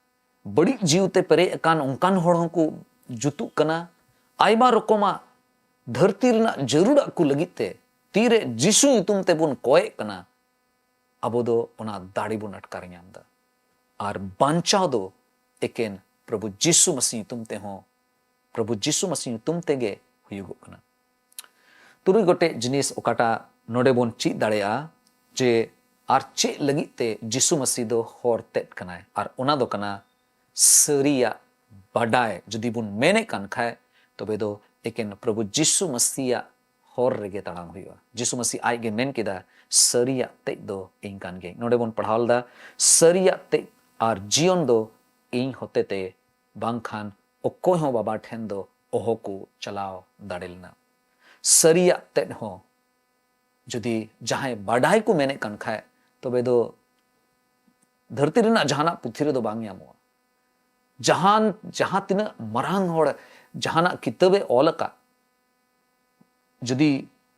ᱵᱟᱹᱲᱤᱡ ᱡᱤᱣᱤ ᱛᱮ ᱯᱮᱨᱮᱡ ᱟᱠᱟᱱ ᱚᱱᱠᱟᱱ ᱦᱚᱲ ᱦᱚᱸᱠᱚ ᱡᱩᱛᱩᱜ ᱠᱟᱱᱟ, ᱟᱭᱢᱟ ᱨᱚᱠᱚᱢᱟᱜ ᱫᱷᱟᱹᱨᱛᱤ ᱨᱮᱱᱟᱜ ᱡᱟᱹᱨᱩᱲᱟᱜ ᱠᱚ ᱞᱟᱹᱜᱤᱫ ᱛᱮ ᱛᱤᱨᱮ ᱡᱤᱥᱩ ᱧᱩᱛᱩᱢ ᱛᱮᱵᱚᱱ ᱠᱚᱭᱮᱜ ᱠᱟᱱᱟ, ᱟᱵᱚ ᱫᱚ ᱚᱱᱟ ᱫᱟᱲᱮ ᱵᱚᱱ ᱟᱴᱠᱟᱨ ᱧᱟᱢ ᱮᱫᱟ᱾ ᱟᱨ ᱵᱟᱧᱪᱟᱣ ᱫᱚ ᱮᱠᱮᱱ ᱯᱨᱚᱵᱷᱩ ᱡᱤᱥᱩ ᱢᱟᱹᱥᱤ ᱧᱩᱛᱩᱢ ᱛᱮᱦᱚᱸ, ᱯᱨᱚᱵᱷᱩ ᱡᱤᱥᱩ ᱢᱟᱹᱥᱤ ᱧᱩᱛᱩᱢ ᱛᱮᱜᱮ ᱦᱩᱭᱩᱜᱚᱜ ᱠᱟᱱᱟ᱾ ᱛᱩᱨᱩᱭ ᱜᱚᱴᱮᱡ ᱡᱤᱱᱤᱥ ᱚᱠᱟᱴᱟᱜ ᱱᱚᱰᱮ ᱵᱚᱱ ᱪᱮᱫ ᱫᱟᱲᱮᱭᱟᱜᱼᱟ ᱡᱮ ᱟᱨ ᱪᱮᱫ ᱞᱟᱹᱜᱤᱫ ᱛᱮ ᱡᱤᱥᱩ ᱢᱟᱹᱥᱤ ᱫᱚ ᱦᱚᱨ ᱛᱮᱫ ᱠᱟᱱᱟᱭ, ᱟᱨ ᱚᱱᱟ ᱫᱚ ᱠᱟᱱᱟ ᱥᱟᱹᱨᱤᱭᱟᱜ ᱵᱟᱰᱟᱭ᱾ ᱡᱩᱫᱤ ᱵᱚᱱ ᱢᱮᱱᱮᱫ ᱠᱟᱱ ᱠᱷᱟᱡ, ᱛᱚᱵᱮ ᱫᱚ ᱮᱠᱮᱱ ᱯᱨᱚᱵᱷᱩ ᱡᱤᱥᱩ ᱢᱟᱹᱥᱤᱭᱟᱜ ᱦᱚᱨ ᱨᱮᱜᱮ ᱛᱟᱲᱟᱢ ᱦᱩᱭᱩᱜᱼᱟ᱾ ᱡᱤᱥᱩ ᱢᱟᱹᱥᱤ ᱟᱡ ᱜᱮ ᱢᱮᱱ ᱠᱮᱫᱟ, "ᱥᱟᱹᱨᱤᱭᱟᱜ ᱛᱮᱡ ᱫᱚ ᱤᱧ ᱠᱟᱱ ᱜᱤᱭᱟᱹᱧ᱾" ᱱᱚᱰᱮ ᱵᱚᱱ ᱯᱟᱲᱦᱟᱣ ᱞᱮᱫᱟ, "ᱥᱟᱹᱨᱤᱭᱟᱜ ᱛᱮᱡ ᱟᱨ ᱡᱤᱭᱚᱱ ᱫᱚ ᱤᱧ ᱦᱚᱛᱮᱛᱮ, ᱵᱟᱝᱠᱷᱟᱱ ᱚᱠᱚᱭ ᱦᱚᱸ ᱵᱟᱵᱟ ᱴᱷᱮᱱ ᱫᱚ ᱚᱦᱚ ᱠᱚ ᱪᱟᱞᱟᱣ ᱫᱟᱲᱮ ᱞᱮᱱᱟ᱾" ᱥᱟᱹᱨᱤᱭᱟᱜ ᱛᱮᱡ ᱦᱚᱸ ᱡᱩᱫᱤ ᱡᱟᱦᱟᱸᱭ ᱵᱟᱰᱟᱭ ᱠᱚ ᱢᱮᱱᱮᱫ ᱠᱟᱱ ᱠᱷᱟᱡ, ᱛᱚᱵᱮ ᱫᱚ ᱫᱷᱟᱹᱨᱛᱤ ᱨᱮᱱᱟᱜ ᱡᱟᱦᱟᱱᱟᱜ ᱯᱩᱛᱷᱤ ᱨᱮᱫᱚ ᱵᱟᱝ ᱧᱟᱢᱚᱜᱼᱟ᱾ ᱡᱟᱦᱟᱱ, ᱡᱟᱦᱟᱸ ᱛᱤᱱᱟᱹᱜ ᱢᱟᱨᱟᱝ ᱦᱚᱲ ᱡᱟᱦᱟᱱᱟᱜ ᱠᱤᱛᱟᱹᱵᱮ ᱚᱞ ᱟᱠᱟᱫ, ᱡᱩᱫᱤ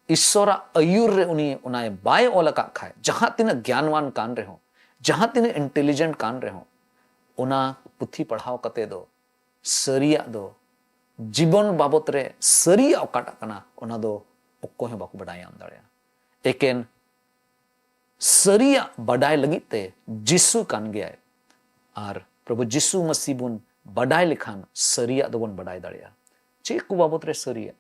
ᱤᱥᱥᱚᱨᱟᱜ ᱟᱹᱭᱩᱨ ᱨᱮ ᱩᱱᱤ ᱚᱱᱟᱭ ᱵᱟᱭ ᱚᱞ ᱟᱠᱟᱫ ᱠᱷᱟᱡ, ᱡᱟᱦᱟᱸ ᱛᱤᱱᱟᱹᱜ ᱜᱮᱭᱟᱱᱣᱟᱱ ᱠᱟᱱ ᱨᱮᱦᱚᱸ, ᱡᱟᱦᱟᱸ ᱛᱤᱱᱟᱹᱜ intelligent ᱠᱟᱱ ᱨᱮᱦᱚᱸ, ᱚᱱᱟ ᱯᱩᱛᱷᱤ ᱯᱟᱲᱦᱟᱣ ᱠᱟᱛᱮ ᱫᱚ ᱥᱟᱹᱨᱤᱭᱟᱜ ᱫᱚ, ᱡᱤᱵᱚᱱ ᱵᱟᱵᱚᱛ ᱨᱮ ᱥᱟᱹᱨᱤᱭᱟᱜ ᱚᱠᱟᱴᱟᱜ ᱠᱟᱱᱟ, ᱚᱱᱟ ᱫᱚ ᱚᱠᱚᱭ ᱦᱚᱸ ᱵᱟᱠᱚ ᱵᱟᱰᱟᱭ ᱧᱟᱢ ᱫᱟᱲᱮᱭᱟᱜᱼᱟ᱾ ᱮᱠᱮᱱ ᱥᱟᱹᱨᱤᱭᱟᱜ ᱵᱟᱰᱟᱭ ᱞᱟᱹᱜᱤᱫ ᱛᱮ ᱡᱤᱥᱩ ᱠᱟᱱ ᱜᱮᱭᱟᱭ᱾ ᱟᱨ ᱯᱨᱚᱵᱷᱩ ᱡᱤᱥᱩ ᱢᱟᱹᱥᱤ ᱵᱚᱱ ᱵᱟᱰᱟᱭ ᱞᱮᱠᱷᱟᱱ ᱥᱟᱹᱨᱤᱭᱟᱜ ᱫᱚᱵᱚᱱ ᱵᱟᱰᱟᱭ ᱫᱟᱲᱮᱭᱟᱜᱼᱟ᱾ ᱪᱮᱫ ᱠᱚ ᱵᱟᱵᱚᱛ ᱨᱮ ᱥᱟᱹᱨᱤᱭᱟᱜ?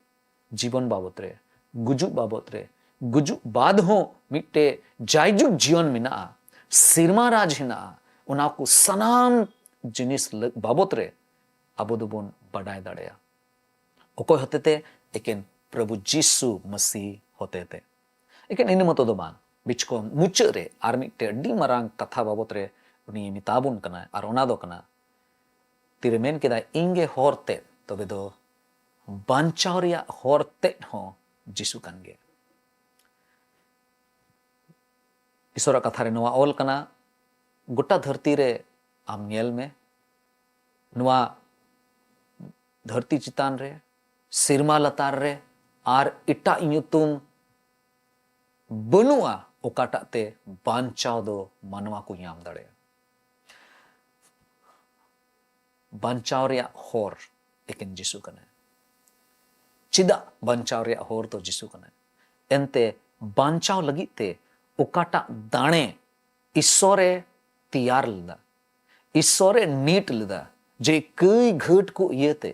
ᱡᱤᱵᱚᱱ ᱵᱟᱵᱚᱛ ᱨᱮ, ᱜᱩᱡᱩᱜ ᱵᱟᱵᱚᱛ ᱨᱮ, ᱜᱩᱡᱩᱜ ᱵᱟᱫ ᱦᱚᱸ ᱢᱤᱫᱴᱮᱡ ᱡᱟᱭᱡᱩᱜᱽ ᱡᱤᱭᱚᱱ ᱢᱮᱱᱟᱜᱼᱟ, ᱥᱮᱨᱢᱟ ᱨᱟᱡᱽ ᱦᱮᱱᱟᱜᱼᱟ, ᱚᱱᱟ ᱠᱚ ᱥᱟᱱᱟᱢ ᱡᱤᱱᱤᱥ ᱞᱟᱹ-, ᱵᱟᱵᱚᱛ ᱨᱮ ᱟᱵᱚ ᱫᱚᱵᱚᱱ ᱵᱟᱰᱟᱭ ᱫᱟᱲᱮᱭᱟᱜᱼᱟ᱾ ᱚᱠᱚᱭ ᱦᱚᱛᱮᱛᱮ? ᱮᱠᱮᱱ ᱯᱨᱚᱵᱷᱩ ᱡᱤᱥᱩ ᱢᱟᱹᱥᱤ ᱦᱚᱛᱮᱛᱮ᱾ ᱮᱠᱮᱱ ᱤᱱᱟᱹ ᱢᱚᱛᱚ ᱫᱚ ᱵᱟᱝ, ᱵᱤᱪᱠᱚᱢ ᱢᱩᱪᱟᱹᱫ ᱨᱮ ᱟᱨ ᱢᱤᱫᱴᱮᱡ ᱟᱹᱰᱤ ᱢᱟᱨᱟᱝ ᱠᱟᱛᱷᱟ ᱵᱟᱵᱚᱛ ᱨᱮ ᱩᱱᱤ ᱢᱮᱛᱟ ᱵᱚᱱ ᱠᱟᱱᱟᱭ, ᱟᱨ ᱚᱱᱟ ᱫᱚ ᱠᱟᱱᱟ, ᱛᱤᱨᱮ ᱢᱮᱱ ᱠᱮᱫᱟᱭ, "ᱤᱧ ᱜᱮ ᱦᱚᱨ ᱛᱮᱫ", ᱛᱚᱵᱮ ᱫᱚ ᱵᱟᱧᱪᱟᱣ ᱨᱮᱭᱟᱜ ᱦᱚᱨ ᱛᱮᱫ ᱦᱚᱸ ᱡᱤᱥᱩ ᱠᱟᱱ ᱜᱮᱭᱟ᱾ ᱤᱥᱚᱨᱟᱜ ᱠᱟᱛᱷᱟ ᱨᱮ ᱱᱚᱣᱟ ᱚᱞ ᱠᱟᱱᱟ, ᱜᱚᱴᱟ ᱫᱷᱟᱹᱨᱛᱤ ᱨᱮ ᱟᱢ ᱧᱮᱞ ᱢᱮ, ᱱᱚᱣᱟ ᱫᱷᱟᱹᱨᱛᱤ ᱪᱮᱛᱟᱱ ᱨᱮ, ᱥᱮᱨᱢᱟ ᱞᱟᱛᱟᱨ ᱨᱮ ᱟᱨ ᱮᱴᱟᱜ ᱧᱩᱛᱩᱢ ᱵᱟᱹᱱᱩᱜᱼᱟ ᱚᱠᱟᱴᱟᱜ ᱛᱮ ᱵᱟᱧᱪᱟᱣ ᱫᱚ ᱢᱟᱱᱣᱟ ᱠᱚ ᱧᱟᱢ ᱫᱟᱲᱮᱭᱟᱜᱼᱟ᱾ ᱵᱟᱧᱪᱟᱣ ᱨᱮᱭᱟᱜ ᱦᱚᱨ ᱮᱠᱮᱱ ᱡᱤᱥᱩ ᱠᱟᱱᱟᱭ᱾ ᱪᱮᱫᱟᱜ ᱵᱟᱧᱪᱟᱣ ᱨᱮᱭᱟᱜ ᱦᱚᱨ ᱫᱚ ᱡᱤᱥᱩ ᱠᱟᱱᱟᱭ? ᱮᱱᱛᱮ ᱵᱟᱧᱪᱟᱣ ᱞᱟᱹᱜᱤᱫ ᱛᱮ ᱚᱠᱟᱴᱟᱜ ᱫᱟᱲᱮ ᱤᱥᱥᱚᱨᱮ ᱛᱮᱭᱟᱨ ᱞᱮᱫᱟ, ᱤᱥᱥᱚᱨᱮ ᱱᱤᱴ ᱞᱮᱫᱟ, ᱡᱮ ᱠᱟᱹᱭ ᱜᱷᱟᱹᱴ ᱠᱚ ᱤᱭᱟᱹᱛᱮ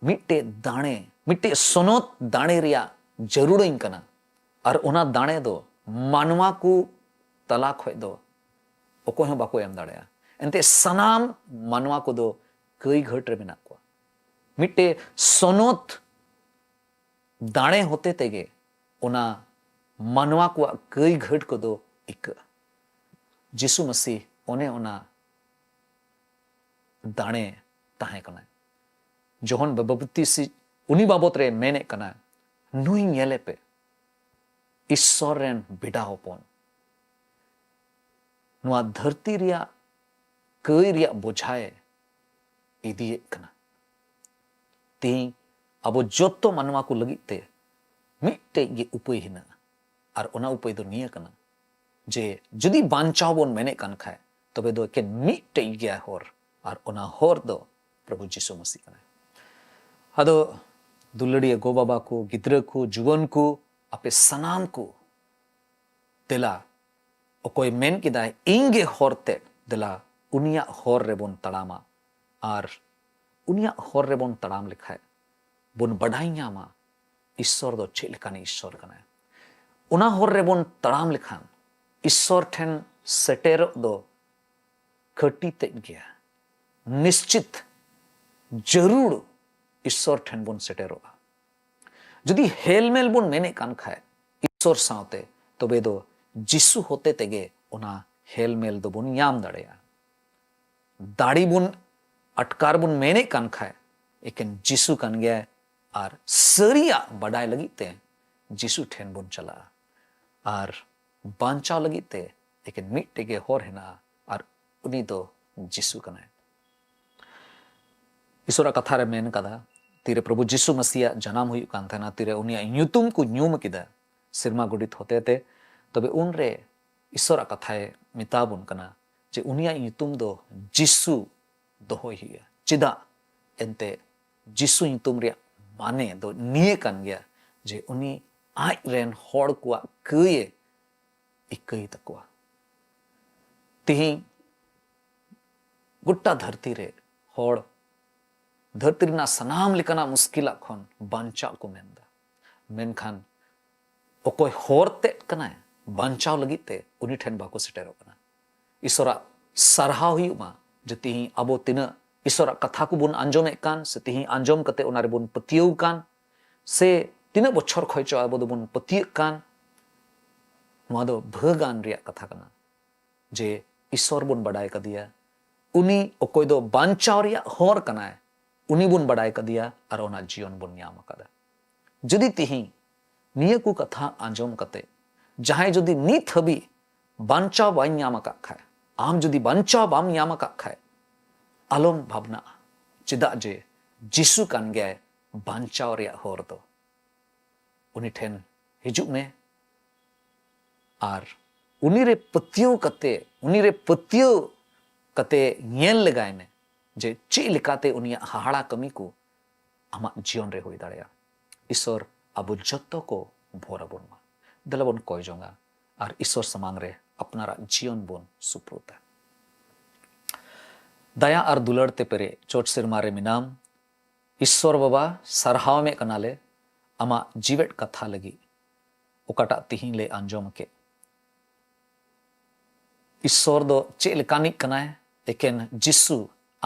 ᱢᱤᱫᱴᱮᱡ ᱫᱟᱲᱮ, ᱢᱤᱫᱴᱮᱡ ᱥᱚᱱᱚᱛ ᱫᱟᱲᱮ ᱨᱮᱭᱟᱜ ᱡᱟᱹᱨᱩᱲᱟᱹᱧ ᱠᱟᱱᱟ᱾ ᱟᱨ ᱚᱱᱟ ᱫᱟᱲᱮ ᱫᱚ ᱢᱟᱱᱣᱟ ᱠᱚ ᱛᱟᱞᱟ ᱠᱷᱚᱡ ᱫᱚ ᱚᱠᱚᱭ ᱦᱚᱸ ᱵᱟᱠᱚ ᱮᱢ ᱫᱟᱲᱮᱭᱟᱜᱼᱟ᱾ ᱮᱱᱛᱮ ᱥᱟᱱᱟᱢ ᱢᱟᱱᱣᱟ ᱠᱚᱫᱚ ᱠᱟᱹᱭ ᱜᱷᱟᱹᱴ ᱨᱮ ᱢᱮᱱᱟᱜ ᱠᱚᱣᱟ᱾ ᱢᱤᱫᱴᱮᱡ ᱥᱚᱱᱚᱛ ᱫᱟᱲᱮ ᱦᱚᱛᱮ ᱛᱮᱜᱮ ᱚᱱᱟ ᱢᱟᱱᱣᱟ ᱠᱚᱣᱟᱜ ᱠᱟᱹᱭ ᱜᱷᱟᱹᱴ ᱠᱚᱫᱚ ᱤᱠᱟᱹᱜᱼᱟ᱾ ᱡᱤᱥᱩ ᱢᱟᱹᱥᱤ ᱚᱱᱮ ᱚᱱᱟ ᱫᱟᱲᱮ ᱛᱟᱦᱮᱸ ᱠᱟᱱᱟᱭ᱾ ᱡᱚᱦᱚᱱ ᱵᱟᱯᱛᱤᱥᱤ ᱩᱱᱤ ᱵᱟᱵᱚᱛ ᱨᱮ ᱢᱮᱱᱮᱫ ᱠᱟᱱᱟ, ᱱᱩᱭ ᱧᱮᱞᱮ ᱯᱮ, ᱤᱥᱥᱚᱨ ᱨᱮᱱ ᱵᱮᱰᱟ ᱦᱚᱯᱚᱱ᱾ ᱱᱚᱣᱟ ᱫᱷᱟᱹᱨᱛᱤ ᱨᱮᱭᱟᱜ ᱠᱟᱹᱭ ᱨᱮᱭᱟᱜ ᱵᱚᱡᱷᱟᱭ ᱤᱫᱤᱭᱮᱫ ᱠᱟᱱᱟ᱾ ᱛᱮᱦᱮᱧ ᱟᱵᱚ ᱡᱚᱛᱚ ᱢᱟᱱᱣᱟ ᱠᱚ ᱞᱟᱹᱜᱤᱫ ᱛᱮ ᱢᱤᱫᱴᱮᱡ ᱜᱮ ᱩᱯᱟᱹᱭ ᱦᱮᱱᱟᱜᱼᱟ, ᱟᱨ ᱚᱱᱟ ᱩᱯᱟᱹᱭ ᱫᱚ ᱱᱤᱭᱟᱹ ᱠᱟᱱᱟ ᱡᱮ ᱡᱩᱫᱤ ᱵᱟᱧᱪᱟᱣ ᱵᱚᱱ ᱢᱮᱱᱮᱫ ᱠᱟᱱ ᱠᱷᱟᱡ, ᱛᱚᱵᱮ ᱫᱚ ᱮᱠᱮᱱ ᱢᱤᱫᱴᱮᱡ ᱜᱮᱭᱟ ᱦᱚᱨ, ᱟᱨ ᱚᱱᱟ ᱦᱚᱨ ᱫᱚ ᱯᱨᱚᱵᱷᱩ ᱡᱤᱥᱩ ᱢᱟᱹᱥᱤ ᱠᱟᱱᱟᱭ᱾ ᱟᱫᱚ ᱫᱩᱞᱟᱹᱲᱤᱭᱟᱹ ᱜᱚ ᱵᱟᱵᱟ ᱠᱚ, ᱜᱤᱫᱽᱨᱟᱹ ᱠᱚ, ᱡᱩᱣᱟᱹᱱ ᱠᱚ, ᱟᱯᱮ ᱥᱟᱱᱟᱢ ᱠᱚ, ᱫᱮᱞᱟ, ᱚᱠᱚᱭ ᱢᱮᱱ ᱠᱮᱫᱟᱭ, "ᱤᱧ ᱜᱮ ᱦᱚᱨ ᱛᱮ", ᱫᱮᱞᱟ, ᱩᱱᱤᱭᱟᱜ ᱦᱚᱨ ᱨᱮᱵᱚᱱ ᱛᱟᱲᱟᱢᱟ᱾ ᱟᱨ ᱩᱱᱤᱭᱟᱜ ᱦᱚᱨ ᱨᱮᱵᱚᱱ ᱛᱟᱲᱟᱢ ᱞᱮᱠᱷᱟᱡ ᱵᱚᱱ ᱵᱟᱰᱟᱭ ᱧᱟᱢᱟ ᱤᱥᱥᱚᱨ ᱫᱚ ᱪᱮᱫ ᱞᱮᱠᱟᱱ ᱤᱥᱥᱚᱨ ᱠᱟᱱᱟᱭ᱾ ᱚᱱᱟ ᱦᱚᱨ ᱨᱮᱵᱚᱱ ᱛᱟᱲᱟᱢ ᱞᱮᱠᱷᱟᱱ ᱤᱥᱥᱚᱨ ᱴᱷᱮᱱ ᱥᱮᱴᱮᱨᱚᱜ ᱫᱚ ᱠᱷᱟᱹᱴᱤ ᱛᱮᱫ ᱜᱮᱭᱟ᱾ ᱱᱤᱥᱪᱤᱛ ᱡᱟᱹᱨᱩᱲ ᱤᱥᱥᱚᱨ ᱴᱷᱮᱱ ᱵᱚᱱ ᱥᱮᱴᱮᱨᱚᱜᱼᱟ᱾ ᱡᱩᱫᱤ ᱦᱮᱞᱢᱮᱞ ᱵᱚᱱ ᱢᱮᱱᱮᱫ ᱠᱟᱱ ᱠᱷᱟᱡ ᱤᱥᱥᱚᱨ ᱥᱟᱶᱛᱮ, ᱛᱚᱵᱮ ᱫᱚ ᱡᱤᱥᱩ ᱦᱚᱛᱮ ᱛᱮᱜᱮ ᱚᱱᱟ ᱦᱮᱞᱢᱮᱞ ᱫᱚᱵᱚᱱ ᱧᱟᱢ ᱫᱟᱲᱮᱭᱟᱜᱼᱟ᱾ ᱫᱟᱲᱮ ᱵᱚᱱ ᱟᱴᱠᱟᱨ ᱵᱚᱱ ᱢᱮᱱᱮᱫ ᱠᱟᱱ ᱠᱷᱟᱡ ᱮᱠᱮᱱ ᱡᱤᱥᱩ ᱠᱟᱱ ᱜᱮᱭᱟᱭ, ᱟᱨ ᱥᱟᱹᱨᱤᱭᱟᱜ ᱵᱟᱰᱟᱭ ᱞᱟᱹᱜᱤᱫ ᱛᱮ ᱡᱤᱥᱩ ᱴᱷᱮᱱ ᱵᱚᱱ ᱪᱟᱞᱟᱜᱼᱟ᱾ ᱟᱨ ᱵᱟᱧᱪᱟᱣ ᱞᱟᱹᱜᱤᱫ ᱛᱮ ᱮᱠᱮᱱ ᱢᱤᱫᱴᱮᱡ ᱜᱮ ᱦᱚᱨ ᱦᱮᱱᱟᱜᱼᱟ, ᱟᱨ ᱩᱱᱤ ᱫᱚ ᱡᱤᱥᱩ ᱠᱟᱱᱟᱭ᱾ ᱤᱥᱚᱨᱟᱜ ᱠᱟᱛᱷᱟ ᱨᱮ ᱢᱮᱱ ᱠᱟᱫᱟ, ᱛᱤᱨᱮ ᱯᱨᱚᱵᱷᱩ ᱡᱤᱥᱩ ᱢᱟᱥᱤᱭᱟᱜ ᱡᱟᱱᱟᱢ ᱦᱩᱭᱩᱜ ᱠᱟᱱ ᱛᱟᱦᱮᱱᱟ, ᱛᱤᱨᱮ ᱩᱱᱤᱭᱟᱜ ᱧᱩᱛᱩᱢ ᱠᱚ ᱧᱩᱢ ᱠᱮᱫᱟ ᱥᱮᱨᱢᱟ ᱜᱚᱰᱮᱛ ᱦᱚᱛᱮᱛᱮ, ᱛᱚᱵᱮ ᱩᱱᱨᱮ ᱤᱥᱚᱨᱟᱜ ᱠᱟᱛᱷᱟᱭ ᱢᱮᱛᱟ ᱵᱚᱱ ᱠᱟᱱᱟ ᱡᱮ ᱩᱱᱤᱭᱟᱜ ᱧᱩᱛᱩᱢ ᱫᱚ ᱡᱤᱥᱩ ᱫᱚᱦᱚᱭ ᱦᱩᱭᱩᱜᱼᱟ᱾ ᱪᱮᱫᱟᱜ? ᱮᱱᱛᱮ ᱡᱤᱥᱩ ᱧᱩᱛᱩᱢ ᱨᱮᱭᱟᱜ ᱢᱟᱱᱮ ᱫᱚ ᱱᱤᱭᱟᱹ ᱠᱟᱱ ᱜᱮᱭᱟ ᱡᱮ ᱩᱱᱤ ᱟᱡ ᱨᱮᱱ ᱦᱚᱲ ᱠᱚᱣᱟᱜ ᱠᱟᱹᱭᱮ ᱤᱠᱟᱹᱭ ᱛᱟᱠᱚᱣᱟ᱾ ᱛᱮᱦᱮᱧ ᱜᱚᱴᱟ ᱫᱷᱟᱹᱨᱛᱤ ᱨᱮ ᱦᱚᱲ ᱫᱷᱟᱹᱨᱛᱤ ᱨᱮᱱᱟᱜ ᱥᱟᱱᱟᱢ ᱞᱮᱠᱟᱱᱟᱜ ᱢᱩᱥᱠᱤᱞᱟᱜ ᱠᱷᱚᱱ ᱵᱟᱧᱪᱟᱜ ᱠᱚ ᱢᱮᱱᱫᱟ, ᱢᱮᱱᱠᱷᱟᱱ ᱚᱠᱚᱭ ᱦᱚᱨ ᱛᱮᱫ ᱠᱟᱱᱟᱭ ᱵᱟᱧᱪᱟᱣ ᱞᱟᱹᱜᱤᱫ ᱛᱮ, ᱩᱱᱤ ᱴᱷᱮᱱ ᱵᱟᱠᱚ ᱥᱮᱴᱮᱨᱚᱜ ᱠᱟᱱᱟ᱾ ᱤᱥᱚᱨᱟᱜ ᱥᱟᱨᱦᱟᱣ ᱦᱩᱭᱩᱜ ᱢᱟ ᱡᱮ ᱛᱤᱦᱤᱧ ᱟᱵᱚ ᱛᱤᱱᱟᱹᱜ ᱤᱥᱚᱨᱟᱜ ᱠᱟᱛᱷᱟ ᱠᱚᱵᱚᱱ ᱟᱸᱡᱚᱢᱮᱫ ᱠᱟᱱ ᱥᱮ ᱛᱤᱦᱤᱧ ᱟᱸᱡᱚᱢ ᱠᱟᱛᱮ ᱚᱱᱟ ᱨᱮᱵᱚᱱ ᱯᱟᱹᱛᱭᱟᱹᱣ ᱠᱟᱱ, ᱥᱮ ᱛᱤᱱᱟᱹᱜ ᱵᱚᱪᱷᱚᱨ ᱠᱷᱚᱱ ᱪᱚ ᱟᱵᱚ ᱫᱚᱵᱚᱱ ᱯᱟᱹᱛᱭᱟᱹᱜ ᱠᱟᱱ, ᱱᱚᱣᱟ ᱫᱚ ᱵᱷᱟᱹᱜᱟᱱ ᱨᱮᱭᱟᱜ ᱠᱟᱛᱷᱟ ᱠᱟᱱᱟ ᱡᱮ ᱤᱥᱚᱨ ᱵᱚᱱ ᱵᱟᱰᱟᱭ ᱠᱟᱫᱮᱭᱟ, ᱩᱱᱤ ᱚᱠᱚᱭ ᱫᱚ ᱵᱟᱧᱪᱟᱣ ᱨᱮᱭᱟᱜ ᱦᱚᱨ ᱠᱟᱱᱟᱭ, ᱩᱱᱤ ᱵᱚᱱ ᱵᱟᱰᱟᱭ ᱠᱟᱫᱮᱭᱟ ᱟᱨ ᱚᱱᱟ ᱡᱤᱭᱚᱱ ᱵᱚᱱ ᱧᱟᱢ ᱟᱠᱟᱫᱟ᱾ ᱡᱩᱫᱤ ᱛᱤᱦᱤᱧ ᱱᱤᱭᱟᱹ ᱠᱚ ᱠᱟᱛᱷᱟ ᱟᱸᱡᱚᱢ ᱠᱟᱛᱮ ᱡᱟᱦᱟᱸᱭ ᱡᱩᱫᱤ ᱱᱤᱛ ᱦᱟᱹᱵᱤᱡ ᱵᱟᱧᱪᱟᱣ ᱵᱟᱭ ᱧᱟᱢ ᱟᱠᱟᱫ ᱠᱷᱟᱡ, ᱟᱢ ᱡᱩᱫᱤ ᱵᱟᱧᱪᱟᱣ ᱵᱟᱢ ᱧᱟᱢ ᱟᱠᱟᱫ ᱠᱷᱟᱡ, ᱟᱞᱚᱢ ᱵᱷᱟᱵᱽᱱᱟᱜᱼᱟ, ᱪᱮᱫᱟᱜ ᱡᱮ ᱡᱤᱥᱩ ᱠᱟᱱ ᱜᱮᱭᱟᱭ ᱵᱟᱧᱪᱟᱣ ᱨᱮᱭᱟᱜ ᱦᱚᱨ ᱫᱚ᱾ ᱩᱱᱤ ᱴᱷᱮᱱ ᱦᱤᱡᱩᱜ ᱢᱮ ᱟᱨ ᱩᱱᱤ ᱨᱮ ᱯᱟᱹᱛᱭᱟᱹᱣ ᱠᱟᱛᱮ, ᱩᱱᱤ ᱨᱮ ᱯᱟᱹᱛᱭᱟᱹᱣ ᱠᱟᱛᱮ ᱧᱮᱞ ᱞᱮᱜᱟᱭ ᱢᱮ ᱡᱮ ᱪᱮᱫ ᱞᱮᱠᱟᱛᱮ ᱩᱱᱤᱭᱟᱜ ᱦᱟᱦᱟᱲᱟ ᱠᱟᱹᱢᱤ ᱠᱚ ᱟᱢᱟᱜ ᱡᱤᱭᱚᱱ ᱨᱮ ᱦᱩᱭ ᱫᱟᱲᱮᱭᱟᱜᱼᱟ᱾ ᱤᱥᱚᱨ ᱟᱵᱚ ᱡᱚᱛᱚ ᱠᱚ ᱵᱷᱳᱨ ᱟᱵᱚᱱ ᱢᱟ᱾ ᱫᱮᱞᱟ ᱵᱚᱱ ᱠᱚᱭ ᱡᱚᱝᱟ ᱟᱨ ᱤᱥᱚᱨ ᱥᱟᱢᱟᱝ ᱨᱮ ᱟᱯᱱᱟᱨᱟᱜ ᱡᱤᱭᱚᱱ ᱵᱚᱱ ᱥᱩᱯᱨᱩᱛᱟ᱾ ᱫᱟᱭᱟ ᱟᱨ ᱫᱩᱞᱟᱹᱲ ᱛᱮ ᱯᱮᱨᱮᱡ ᱪᱚᱴ ᱥᱮᱨᱢᱟ ᱨᱮ ᱢᱮᱱᱟᱢ ᱤᱥᱚᱨ ᱵᱟᱵᱟ, ᱥᱟᱨᱦᱟᱣ ᱢᱮ ᱠᱟᱱᱟᱞᱮ ᱟᱢᱟᱜ ᱡᱤᱣᱮᱫ ᱠᱟᱛᱷᱟ ᱞᱟᱹᱜᱤᱫ, ᱚᱠᱟᱴᱟᱜ ᱛᱤᱦᱤᱧ ᱞᱮ ᱟᱸᱡᱚᱢ ᱠᱮᱫ᱾ ᱤᱥᱚᱨ ᱫᱚ ᱪᱮᱫ ᱞᱮᱠᱟᱱᱤᱡ ᱠᱟᱱᱟᱭ? ᱮᱠᱮᱱ ᱡᱤᱥᱩ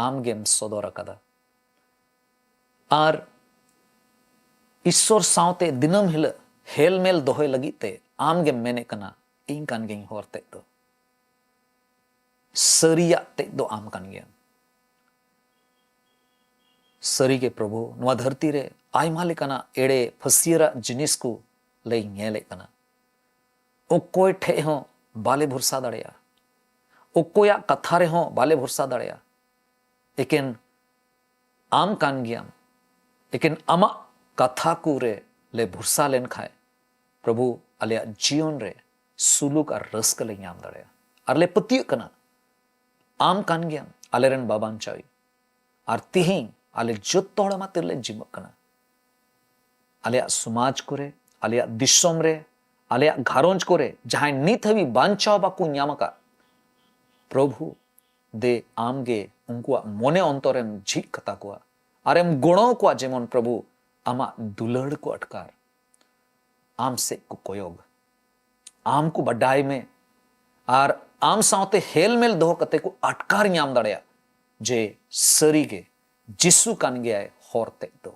ᱟᱢ ᱜᱮᱢ ᱥᱚᱫᱚᱨ ᱟᱠᱟᱫᱟ᱾ ᱟᱨ ᱤᱥᱚᱨ ᱥᱟᱶᱛᱮ ᱫᱤᱱᱟᱹᱢ ᱦᱤᱞᱳᱜ ᱦᱮᱞᱢᱮᱞ ᱫᱚᱦᱚᱭ ᱞᱟᱹᱜᱤᱫ ᱛᱮ ᱟᱢ ᱜᱮᱢ ᱢᱮᱱᱮᱫ ᱠᱟᱱᱟ, "ᱤᱧ ᱠᱟᱱ ᱜᱤᱭᱟᱹᱧ ᱦᱚᱨ ᱛᱮᱫ ᱫᱚ, ᱥᱟᱹᱨᱤᱭᱟᱜ ᱛᱮᱫ ᱫᱚ ᱟᱢ ᱠᱟᱱ ᱜᱮᱭᱟᱢ᱾" ᱥᱟᱹᱨᱤᱜᱮ ᱯᱨᱚᱵᱷᱩ, ᱱᱚᱣᱟ ᱫᱷᱟᱹᱨᱛᱤ ᱨᱮ ᱟᱭᱢᱟ ᱞᱮᱠᱟᱱᱟᱜ ᱮᱲᱮ ᱯᱷᱟᱹᱥᱭᱟᱹᱨᱟᱜ ᱡᱤᱱᱤᱥ ᱠᱚ ᱞᱮ ᱧᱮᱞᱮᱫ ᱠᱟᱱᱟ᱾ ᱚᱠᱚᱭ ᱴᱷᱮᱡ ᱦᱚᱸ ᱵᱟᱞᱮ ᱵᱷᱚᱨᱥᱟ ᱫᱟᱲᱮᱭᱟᱜᱼᱟ᱾ ᱚᱠᱚᱭᱟᱜ ᱠᱟᱛᱷᱟ ᱨᱮᱦᱚᱸ ᱵᱟᱞᱮ ᱵᱷᱚᱨᱥᱟ ᱫᱟᱲᱮᱭᱟᱜᱼᱟ᱾ ᱮᱠᱮᱱ ᱟᱢ ᱠᱟᱱ ᱜᱮᱭᱟᱢ᱾ ᱮᱠᱮᱱ ᱟᱢᱟᱜ ᱠᱟᱛᱷᱟ ᱠᱚᱨᱮ ᱞᱮ ᱵᱷᱚᱨᱥᱟ ᱞᱮᱱᱠᱷᱟᱱ, ᱯᱨᱚᱵᱷᱩ, ᱟᱞᱮᱭᱟᱜ ᱡᱤᱭᱚᱱ ᱨᱮ ᱥᱩᱞᱩᱠ ᱟᱨ ᱨᱟᱹᱥᱠᱟᱹ ᱞᱮ ᱧᱟᱢ ᱫᱟᱲᱮᱭᱟᱜᱼᱟ᱾ ᱟᱨ ᱞᱮ ᱯᱟᱹᱛᱭᱟᱹᱜ ᱠᱟᱱᱟ, ᱟᱢ ᱠᱟᱱ ᱜᱮᱭᱟᱢ ᱟᱞᱮᱨᱮᱱ ᱵᱟᱵᱟᱧᱪᱟᱣᱤᱡ᱾ ᱟᱨ ᱛᱤᱦᱤᱧ ᱟᱞᱮ ᱡᱚᱛᱚ ᱦᱚᱲ ᱟᱢᱟᱜ ᱛᱤᱨᱮᱞᱮ ᱡᱤᱢᱟᱹᱜ ᱠᱟᱱᱟ᱾ ᱟᱞᱮᱭᱟᱜ ᱥᱚᱢᱟᱡᱽ ᱠᱚᱨᱮ, ᱟᱞᱮᱭᱟᱜ ᱫᱤᱥᱚᱢ ᱨᱮ, ᱟᱞᱮᱭᱟᱜ ᱜᱷᱟᱨᱚᱸᱡᱽ ᱠᱚᱨᱮ ᱡᱟᱦᱟᱸᱭ ᱱᱤᱛ ᱦᱟᱹᱵᱤᱡ ᱵᱟᱧᱪᱟᱣ ᱵᱟᱠᱚ ᱧᱟᱢ ᱟᱠᱟᱫ, ᱯᱨᱚᱵᱷᱩ, ᱫᱮ ᱟᱢᱜᱮ ᱩᱱᱠᱩᱣᱟᱜ ᱢᱚᱱᱮ ᱚᱱᱛᱚᱨᱮᱢ ᱡᱷᱤᱡ ᱠᱟᱛᱟ ᱠᱚᱣᱟ ᱟᱨᱮᱢ ᱜᱚᱲᱚ ᱠᱚᱣᱟ, ᱡᱮᱢᱚᱱ ᱯᱨᱚᱵᱷᱩ ᱟᱢᱟᱜ ᱫᱩᱞᱟᱹᱲ ᱠᱚ ᱟᱴᱠᱟᱨ, ᱟᱢ ᱥᱮᱫ ᱠᱚ ᱠᱚᱭᱚᱜ, ᱟᱢ ᱠᱚ ᱵᱟᱰᱟᱭ ᱢᱮ ᱟᱨ ᱟᱢ ᱥᱟᱶᱛᱮ ᱦᱮᱞᱢᱮᱞ ᱫᱚᱦᱚ ᱠᱟᱛᱮ ᱠᱚ ᱟᱴᱠᱟᱨ ᱧᱟᱢ ᱫᱟᱲᱮᱭᱟᱜ ᱡᱮ ᱥᱟᱹᱨᱤᱜᱮ ᱡᱤᱥᱩ ᱠᱟᱱ ᱜᱮᱭᱟᱭ ᱦᱚᱨ ᱛᱮᱫ ᱫᱚ,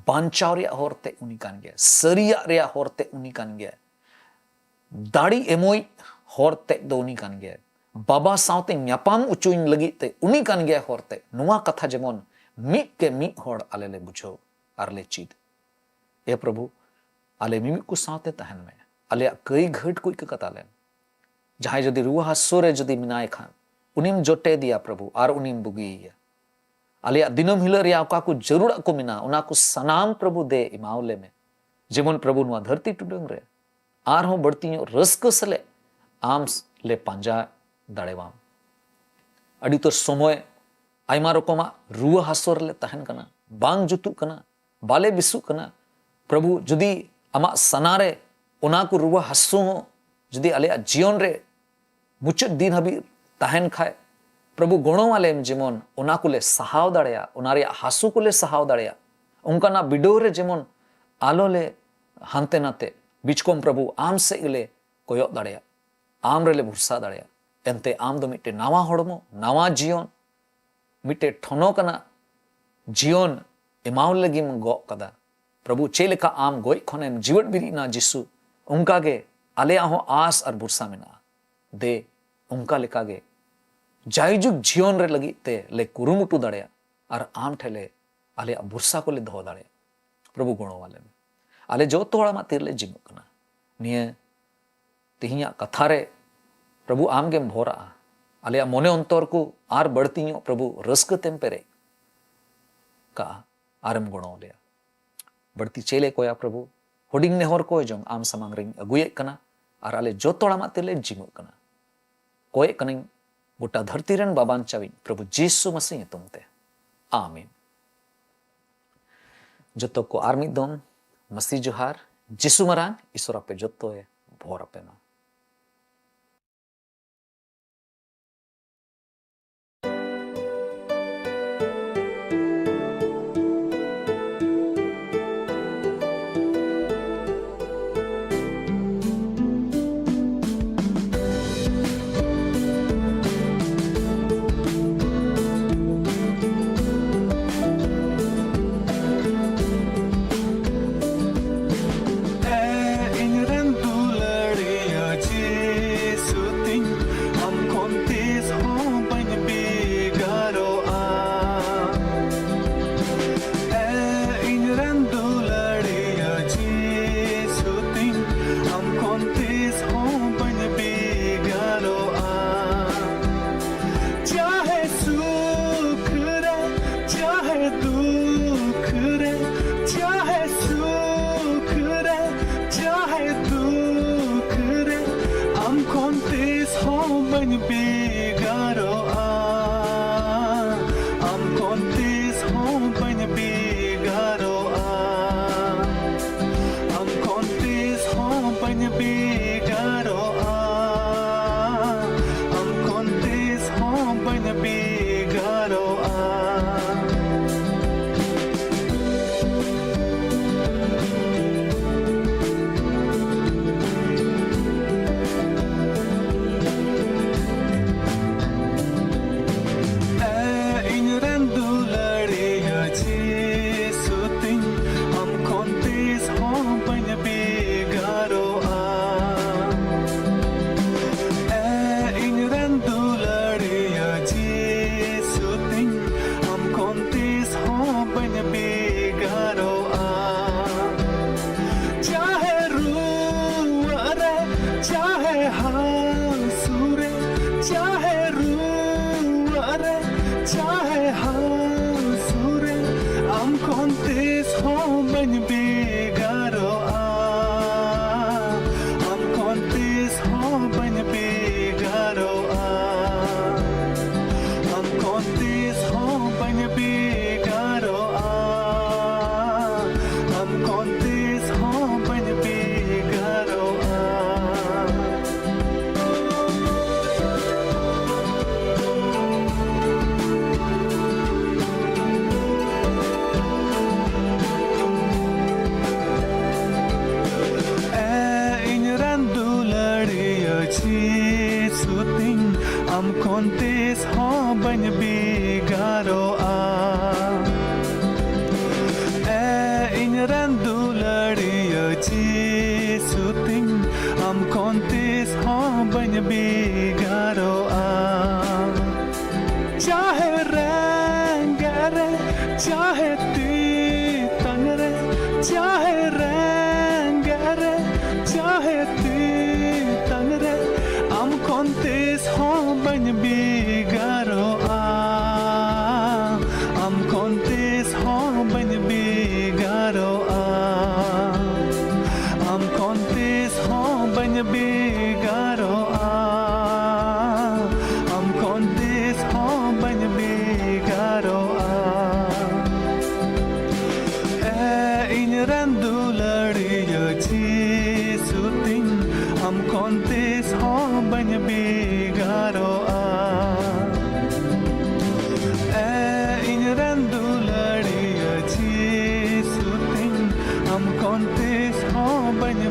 ᱵᱟᱧᱪᱟᱣ ᱨᱮᱭᱟᱜ ᱦᱚᱨ ᱛᱮᱫ ᱩᱱᱤ ᱠᱟᱱ ᱜᱮᱭᱟᱭ, ᱥᱟᱹᱨᱤᱭᱟᱜ ᱨᱮᱭᱟᱜ ᱦᱚᱨ ᱛᱮᱫ ᱩᱱᱤ ᱠᱟᱱ ᱜᱮᱭᱟᱭ, ᱫᱟᱲᱮ ᱮᱢᱚᱭ ᱦᱚᱨ ᱛᱮᱫ ᱫᱚ ᱩᱱᱤ ᱠᱟᱱ ᱜᱮᱭᱟᱭ, ᱵᱟᱵᱟ ᱥᱟᱶᱛᱮ ᱧᱟᱯᱟᱢ ᱚᱪᱚᱧ ᱞᱟᱹᱜᱤᱫ ᱛᱮ ᱩᱱᱤ ᱠᱟᱱ ᱜᱮᱭᱟᱭ ᱦᱚᱨ ᱛᱮᱫ᱾ ᱱᱚᱣᱟ ᱠᱟᱛᱷᱟ ᱡᱮᱢᱚᱱ ᱢᱤᱫ ᱠᱮ ᱢᱤᱫ ᱦᱚᱲ ᱟᱞᱮ ᱞᱮ ᱵᱩᱡᱷᱟᱹᱣ ᱟᱨ ᱞᱮ ᱪᱮᱫ᱾ ᱮ ᱯᱨᱚᱵᱷᱩ, ᱟᱞᱮ ᱢᱤᱢᱤᱫ ᱠᱚ ᱥᱟᱶᱛᱮ ᱛᱟᱦᱮᱱ ᱢᱮ, ᱟᱞᱮᱭᱟᱜ ᱠᱟᱹᱭ ᱜᱷᱟᱹᱴ ᱠᱚ ᱤᱠᱟᱹ ᱠᱟᱛᱟ ᱞᱮᱢ᱾ ᱡᱟᱦᱟᱸᱭ ᱡᱩᱫᱤ ᱨᱩᱣᱟᱹ ᱦᱟᱹᱥᱩ ᱨᱮ ᱡᱩᱫᱤ ᱢᱮᱱᱟᱭ ᱠᱷᱟᱱ, ᱩᱱᱤᱢ ᱡᱚᱴᱮᱫᱮᱭᱟ ᱯᱨᱚᱵᱷᱩ, ᱟᱨ ᱩᱱᱤᱢ ᱵᱩᱜᱤᱭᱮᱭᱟ᱾ ᱟᱞᱮᱭᱟᱜ ᱫᱤᱱᱟᱹᱢ ᱦᱤᱞᱳᱜ ᱨᱮᱭᱟᱜ ᱚᱠᱟ ᱠᱚ ᱡᱟᱹᱨᱩᱲᱟᱜ ᱠᱚ ᱢᱮᱱᱟᱜᱼᱟ, ᱚᱱᱟ ᱠᱚ ᱥᱟᱱᱟᱢ ᱯᱨᱚᱵᱷᱩ ᱫᱮ ᱮᱢᱟᱣ ᱞᱮ ᱢᱮ᱾ ᱡᱮᱢᱚᱱ ᱯᱨᱚᱵᱷᱩ, ᱱᱚᱣᱟ ᱫᱷᱟᱹᱨᱛᱤ ᱴᱩᱰᱟᱹᱝ ᱨᱮ ᱟᱨᱦᱚᱸ ᱵᱟᱹᱲᱛᱤ ᱧᱚᱜ ᱨᱟᱹᱥᱠᱟᱹ ᱥᱟᱞᱟᱜ ᱟᱢ ᱞᱮ ᱯᱟᱸᱡᱟ ᱫᱟᱲᱮᱣᱟᱢ᱾ ᱟᱹᱰᱤ ᱩᱛᱟᱹᱨ ᱥᱚᱢᱚᱭ ᱟᱭᱢᱟ ᱨᱚᱠᱚᱢᱟᱜ ᱨᱩᱣᱟᱹ ᱦᱟᱹᱥᱩ ᱨᱮᱞᱮ ᱛᱟᱦᱮᱱ ᱠᱟᱱᱟ, ᱵᱟᱝ ᱡᱩᱛᱩᱜ ᱠᱟᱱᱟ, ᱵᱟᱞᱮ ᱵᱮᱥᱚᱜ ᱠᱟᱱᱟ᱾ ᱯᱨᱚᱵᱷᱩ, ᱡᱩᱫᱤ ᱟᱢᱟᱜ ᱥᱟᱱᱟ ᱨᱮ ᱚᱱᱟ ᱠᱚ ᱨᱩᱣᱟᱹ ᱦᱟᱹᱥᱩ ᱦᱚᱸ ᱡᱩᱫᱤ ᱟᱞᱮᱭᱟᱜ ᱡᱤᱭᱚᱱ ᱨᱮ ᱢᱩᱪᱟᱹᱫ ᱫᱤᱱ ᱦᱟᱹᱵᱤᱡ ᱛᱟᱦᱮᱱ ᱠᱷᱟᱡ, ᱯᱨᱚᱵᱷᱩ, ᱜᱚᱲᱚ ᱟᱞᱮᱢ, ᱡᱮᱢᱚᱱ ᱚᱱᱟ ᱠᱚᱞᱮ ᱥᱟᱦᱟᱣ ᱫᱟᱲᱮᱭᱟᱜ, ᱚᱱᱟ ᱨᱮᱭᱟᱜ ᱦᱟᱹᱥᱩ ᱠᱚᱞᱮ ᱥᱟᱦᱟᱣ ᱫᱟᱲᱮᱭᱟᱜ, ᱚᱱᱠᱟᱱᱟᱜ ᱵᱤᱰᱟᱹᱣ ᱨᱮ ᱡᱮᱢᱚᱱ ᱟᱞᱚ ᱞᱮ ᱦᱟᱱᱛᱮ ᱱᱟᱛᱮ, ᱵᱤᱪᱠᱚᱢ ᱯᱨᱚᱵᱷᱩ ᱟᱢ ᱥᱮᱫ ᱜᱮᱞᱮ ᱠᱚᱭᱚᱜ ᱫᱟᱲᱮᱭᱟᱜ, ᱟᱢ ᱨᱮᱞᱮ ᱵᱷᱚᱨᱥᱟ ᱫᱟᱲᱮᱭᱟᱜ᱾ ᱮᱱᱛᱮ ᱟᱢ ᱫᱚ ᱢᱤᱫᱴᱮᱱ ᱱᱟᱣᱟ ᱦᱚᱲᱢᱚ, ᱱᱟᱣᱟ ᱡᱤᱭᱚᱱ, ᱢᱤᱫᱴᱮᱱ ᱴᱷᱚᱱᱚᱠ ᱟᱱᱟᱜ ᱡᱤᱭᱚᱱ ᱮᱢᱟᱣ ᱞᱟᱹᱜᱤᱫ ᱮᱢ ᱜᱚᱜ ᱠᱟᱫᱟ᱾ ᱯᱨᱚᱵᱷᱩ, ᱪᱮᱫ ᱞᱮᱠᱟ ᱟᱢ ᱜᱚᱡ ᱠᱷᱚᱱᱮᱢ ᱡᱤᱣᱮᱫ ᱵᱮᱨᱮᱫ ᱮᱱᱟ ᱡᱤᱥᱩ, ᱚᱱᱠᱟ ᱜᱮ ᱟᱞᱮᱭᱟᱜ ᱦᱚᱸ ᱟᱥ ᱟᱨ ᱵᱷᱚᱨᱥᱟ ᱢᱮᱱᱟᱜᱼᱟ᱾ ᱫᱮ, ᱚᱱᱠᱟ ᱞᱮᱠᱟ ᱜᱮ ᱡᱟᱭᱡᱩᱜᱽ ᱡᱤᱭᱚᱱ ᱨᱮ ᱞᱟᱹᱜᱤᱫ ᱛᱮ ᱞᱮ ᱠᱩᱨᱩᱢᱩᱴᱩ ᱫᱟᱲᱮᱭᱟᱜ ᱟᱨ ᱟᱢ ᱴᱷᱮᱱ ᱞᱮ ᱟᱞᱮᱭᱟᱜ ᱵᱷᱚᱨᱥᱟ ᱠᱚᱞᱮ ᱫᱚᱦᱚ ᱫᱟᱲᱮᱭᱟᱜ᱾ ᱯᱨᱚᱵᱷᱩ, ᱜᱚᱲᱚ ᱟᱞᱮ ᱢᱮ᱾ ᱟᱞᱮ ᱡᱚᱛᱚ ᱦᱚᱲ ᱟᱢᱟᱜ ᱛᱤᱨᱮᱞᱮ ᱡᱤᱢᱟᱹᱜ ᱠᱟᱱᱟ᱾ ᱱᱤᱭᱟᱹ ᱛᱮᱦᱮᱧᱟᱜ ᱠᱟᱛᱷᱟ ᱨᱮ ᱯᱨᱚᱵᱷᱩ, ᱟᱢ ᱜᱮᱢ ᱵᱷᱚᱨᱟᱜᱼᱟ᱾ ᱟᱞᱮᱭᱟᱜ ᱢᱚᱱᱮ ᱚᱱᱛᱚᱨ ᱠᱚ ᱟᱨ ᱵᱟᱹᱲᱛᱤ ᱧᱚᱜ, ᱯᱨᱚᱵᱷᱩ, ᱨᱟᱹᱥᱠᱟᱹ ᱛᱮᱢ ᱯᱮᱨᱮᱡ ᱠᱟᱜᱼᱟ, ᱟᱨᱮᱢ ᱜᱚᱲᱚ ᱟᱞᱮᱭᱟ᱾ ᱵᱟᱹᱲᱛᱤ ᱪᱮᱫ ᱞᱮ ᱠᱚᱭᱟ, ᱯᱨᱚᱵᱷᱩ? ᱦᱩᱰᱤᱧ ᱱᱮᱦᱚᱨ ᱠᱚ ᱡᱚᱝ ᱟᱢ ᱥᱟᱢᱟᱝ ᱨᱤᱧ ᱟᱹᱜᱩᱭᱮᱫ ᱠᱟᱱᱟ, ᱟᱨ ᱟᱞᱮ ᱡᱚᱛᱚ ᱦᱚᱲ ᱟᱢᱟᱜ ᱛᱤᱨᱮᱞᱮ ᱡᱤᱢᱟᱹᱜ ᱠᱟᱱᱟ᱾ ᱠᱚᱭᱮᱫ ᱠᱟᱹᱱᱟᱹᱧ ᱜᱚᱴᱟ ᱫᱷᱟᱹᱨᱛᱤ ᱨᱮᱱ ᱵᱟᱵᱟᱧᱪᱟᱣᱤᱡ ᱯᱨᱚᱵᱷᱩ ᱡᱤᱥᱩ ᱢᱟᱹᱥᱤ ᱧᱩᱛᱩᱢ ᱛᱮ, ᱟᱢᱤᱱ᱾ ᱡᱚᱛᱚ ᱠᱚ ᱟᱨ ᱢᱤᱫ ᱫᱚᱢ ᱢᱟᱹᱥᱤ ᱡᱚᱦᱟᱨ, ᱡᱤᱥᱩ ᱢᱟᱨᱟᱝ ᱤᱥᱚᱨ ᱟᱯᱮ ᱡᱚᱛᱚᱭ ᱵᱷᱚᱨ ᱟᱯᱮ ᱢᱟ᱾ ᱮ ᱤᱧ ᱨᱮᱱ ᱫᱩᱞᱟᱹᱲᱤᱭᱟᱹ ᱡᱤᱥᱩ ᱛᱤᱧ, ᱟᱢ ᱠᱷᱚᱱ ᱛᱤᱥ ᱦᱚᱸ ᱵᱟᱹᱧ ᱵᱷᱮᱜᱟᱨᱚᱜᱼᱟ᱾ ᱮ ᱤᱧ ᱨᱮᱱ ᱫᱩᱞᱟᱹᱲᱤᱭᱟᱹ ᱡᱤᱥᱩ ᱛᱤᱧ, ᱟᱢ ᱠᱷᱚᱱ ᱛᱤᱥ ᱦᱚᱸ ᱵᱟᱹᱧ ᱵᱷᱮᱜᱟᱨᱚᱜᱼᱟ᱾ ᱪᱟᱦᱮ ᱥᱩᱠ ᱨᱮ, ᱪᱟᱦᱮ ᱫᱩᱠ ᱨᱮ, ᱪᱟᱦᱮ ᱥᱩᱠ ᱨᱮ, ᱪᱟᱦᱮ ᱫᱩᱠ ᱨᱮ, ᱟᱢ ᱠᱷᱚᱱ ᱛᱤᱥ ᱦᱚᱸ ᱵᱟᱹᱧ ᱵᱷᱮᱜᱟᱨᱚᱜᱼᱟ᱾ ᱟᱢ ᱠᱷᱚᱱ ᱛᱤᱥ ᱦᱚᱸ ᱵᱟᱹᱧ ᱵᱷᱮᱜᱟᱨᱚᱜᱼᱟ᱾ ᱟᱢ ᱠᱷᱚᱱ ᱛᱤᱥ ᱦᱚᱸ ᱵᱟᱹᱧ ᱵᱷᱮᱜᱟᱨᱚᱜᱼᱟ᱾ ᱟᱢ ᱠᱷᱚᱱ ᱛᱤᱥ ᱦᱚᱸ ᱵᱟᱹᱧ ᱵᱷᱮᱜᱟᱨᱚᱜᱼᱟ᱾ ᱵᱟᱹᱧ ᱵᱷᱮᱜᱟᱨᱚᱜᱼᱟ, ᱟᱢ ᱠᱷᱚᱱ ᱛᱤᱥ ᱦᱚᱸ ᱵᱟᱹᱧ ᱵᱷᱮᱜᱟᱨᱚᱜᱼᱟ, ᱟᱢ ᱠᱷᱚᱱ ᱛᱤᱥ ᱦᱚᱸ ᱵᱟᱹᱧ ᱵᱷᱮᱜᱟᱨᱚᱜᱼᱟ, ᱟᱢ ᱠᱷᱚᱱ ᱛᱤᱥ ᱦᱚᱸ ᱵᱟᱹᱧ ᱵᱷᱮᱜᱟᱨᱚᱜᱼᱟ᱾ ᱮ ᱤᱧ ᱨᱮᱱ ᱫᱩᱞᱟᱹᱲᱤᱭᱟᱹ ᱡᱤᱥᱩ ᱛᱤᱧ, ᱟᱢ ᱠᱷᱚᱱ ᱛᱤᱥ ᱦᱚᱸ ᱵᱟᱹᱧ ᱵᱷᱮᱜᱟᱨᱚᱜᱼᱟ᱾ ᱮ ᱤᱧ ᱨᱮᱱ ᱫᱩᱞᱟᱹᱲᱤᱭᱟᱹ ᱡᱤᱥᱩ ᱛᱤᱧ, ᱟᱢ ᱠᱷᱚᱱ ᱛᱤᱥ ᱦᱚᱸ ᱵᱟᱹᱧ ᱵᱷᱮᱜᱟᱨᱚᱜᱼᱟ᱾ ᱪᱟᱦᱮ ᱨᱮᱸᱜᱮᱡ ᱨᱮ, ᱪᱟᱦᱮ ᱛᱮᱛᱟᱝ ᱨᱮ, ᱪᱟᱦᱮ ᱨᱮᱸᱜᱮᱡ ᱨᱮ, ᱪᱟᱦᱮ ᱛᱮᱛᱟᱝ ᱨᱮ, ᱟᱢ ᱠᱷᱚᱱ ᱛᱤᱥ ᱦᱚᱸ ᱵᱟᱹᱧ ᱵᱷᱮᱜᱟᱨᱚᱜᱼᱟ, ᱟᱢ ᱠᱷᱚᱱ ᱛᱤᱥ ᱦᱚᱸ ᱵᱟᱹᱧ ᱵᱷᱮᱜᱟᱨᱚᱜᱼᱟ, ᱟᱢ ᱠᱷᱚᱱ ᱛᱤᱥ ᱦᱚᱸ ᱵᱟᱹᱧ ᱵᱷᱮᱜᱟᱨᱚᱜᱼᱟ, ᱟᱢ ᱠᱷᱚᱱ ᱛᱤᱥ ᱦᱚᱸ ᱵᱟᱹᱧ ᱵᱷᱮᱜᱟᱨᱚᱜᱼᱟ᱾ ᱮ ᱤᱧ ᱨᱮᱱ ᱫᱩᱞᱟᱹᱲᱤᱭᱟᱹ ᱡᱤᱥᱩ ᱛᱤᱧ, ᱟᱢ ᱠᱷᱚᱱ ᱛᱤᱥ ᱦᱚᱸ ᱵᱟᱹᱧ ᱵᱷᱮᱜᱟᱨᱚᱜᱼᱟ᱾ ᱮ ᱤᱧ ᱨᱮᱱ ᱫᱩᱞᱟᱹᱲᱤᱭᱟᱹ ᱡᱤᱥᱩ ᱛᱤᱧ, ᱟᱢ ᱠᱷᱚᱱ ᱛᱤᱥ ᱦᱚᱸ ᱵᱟᱹᱧ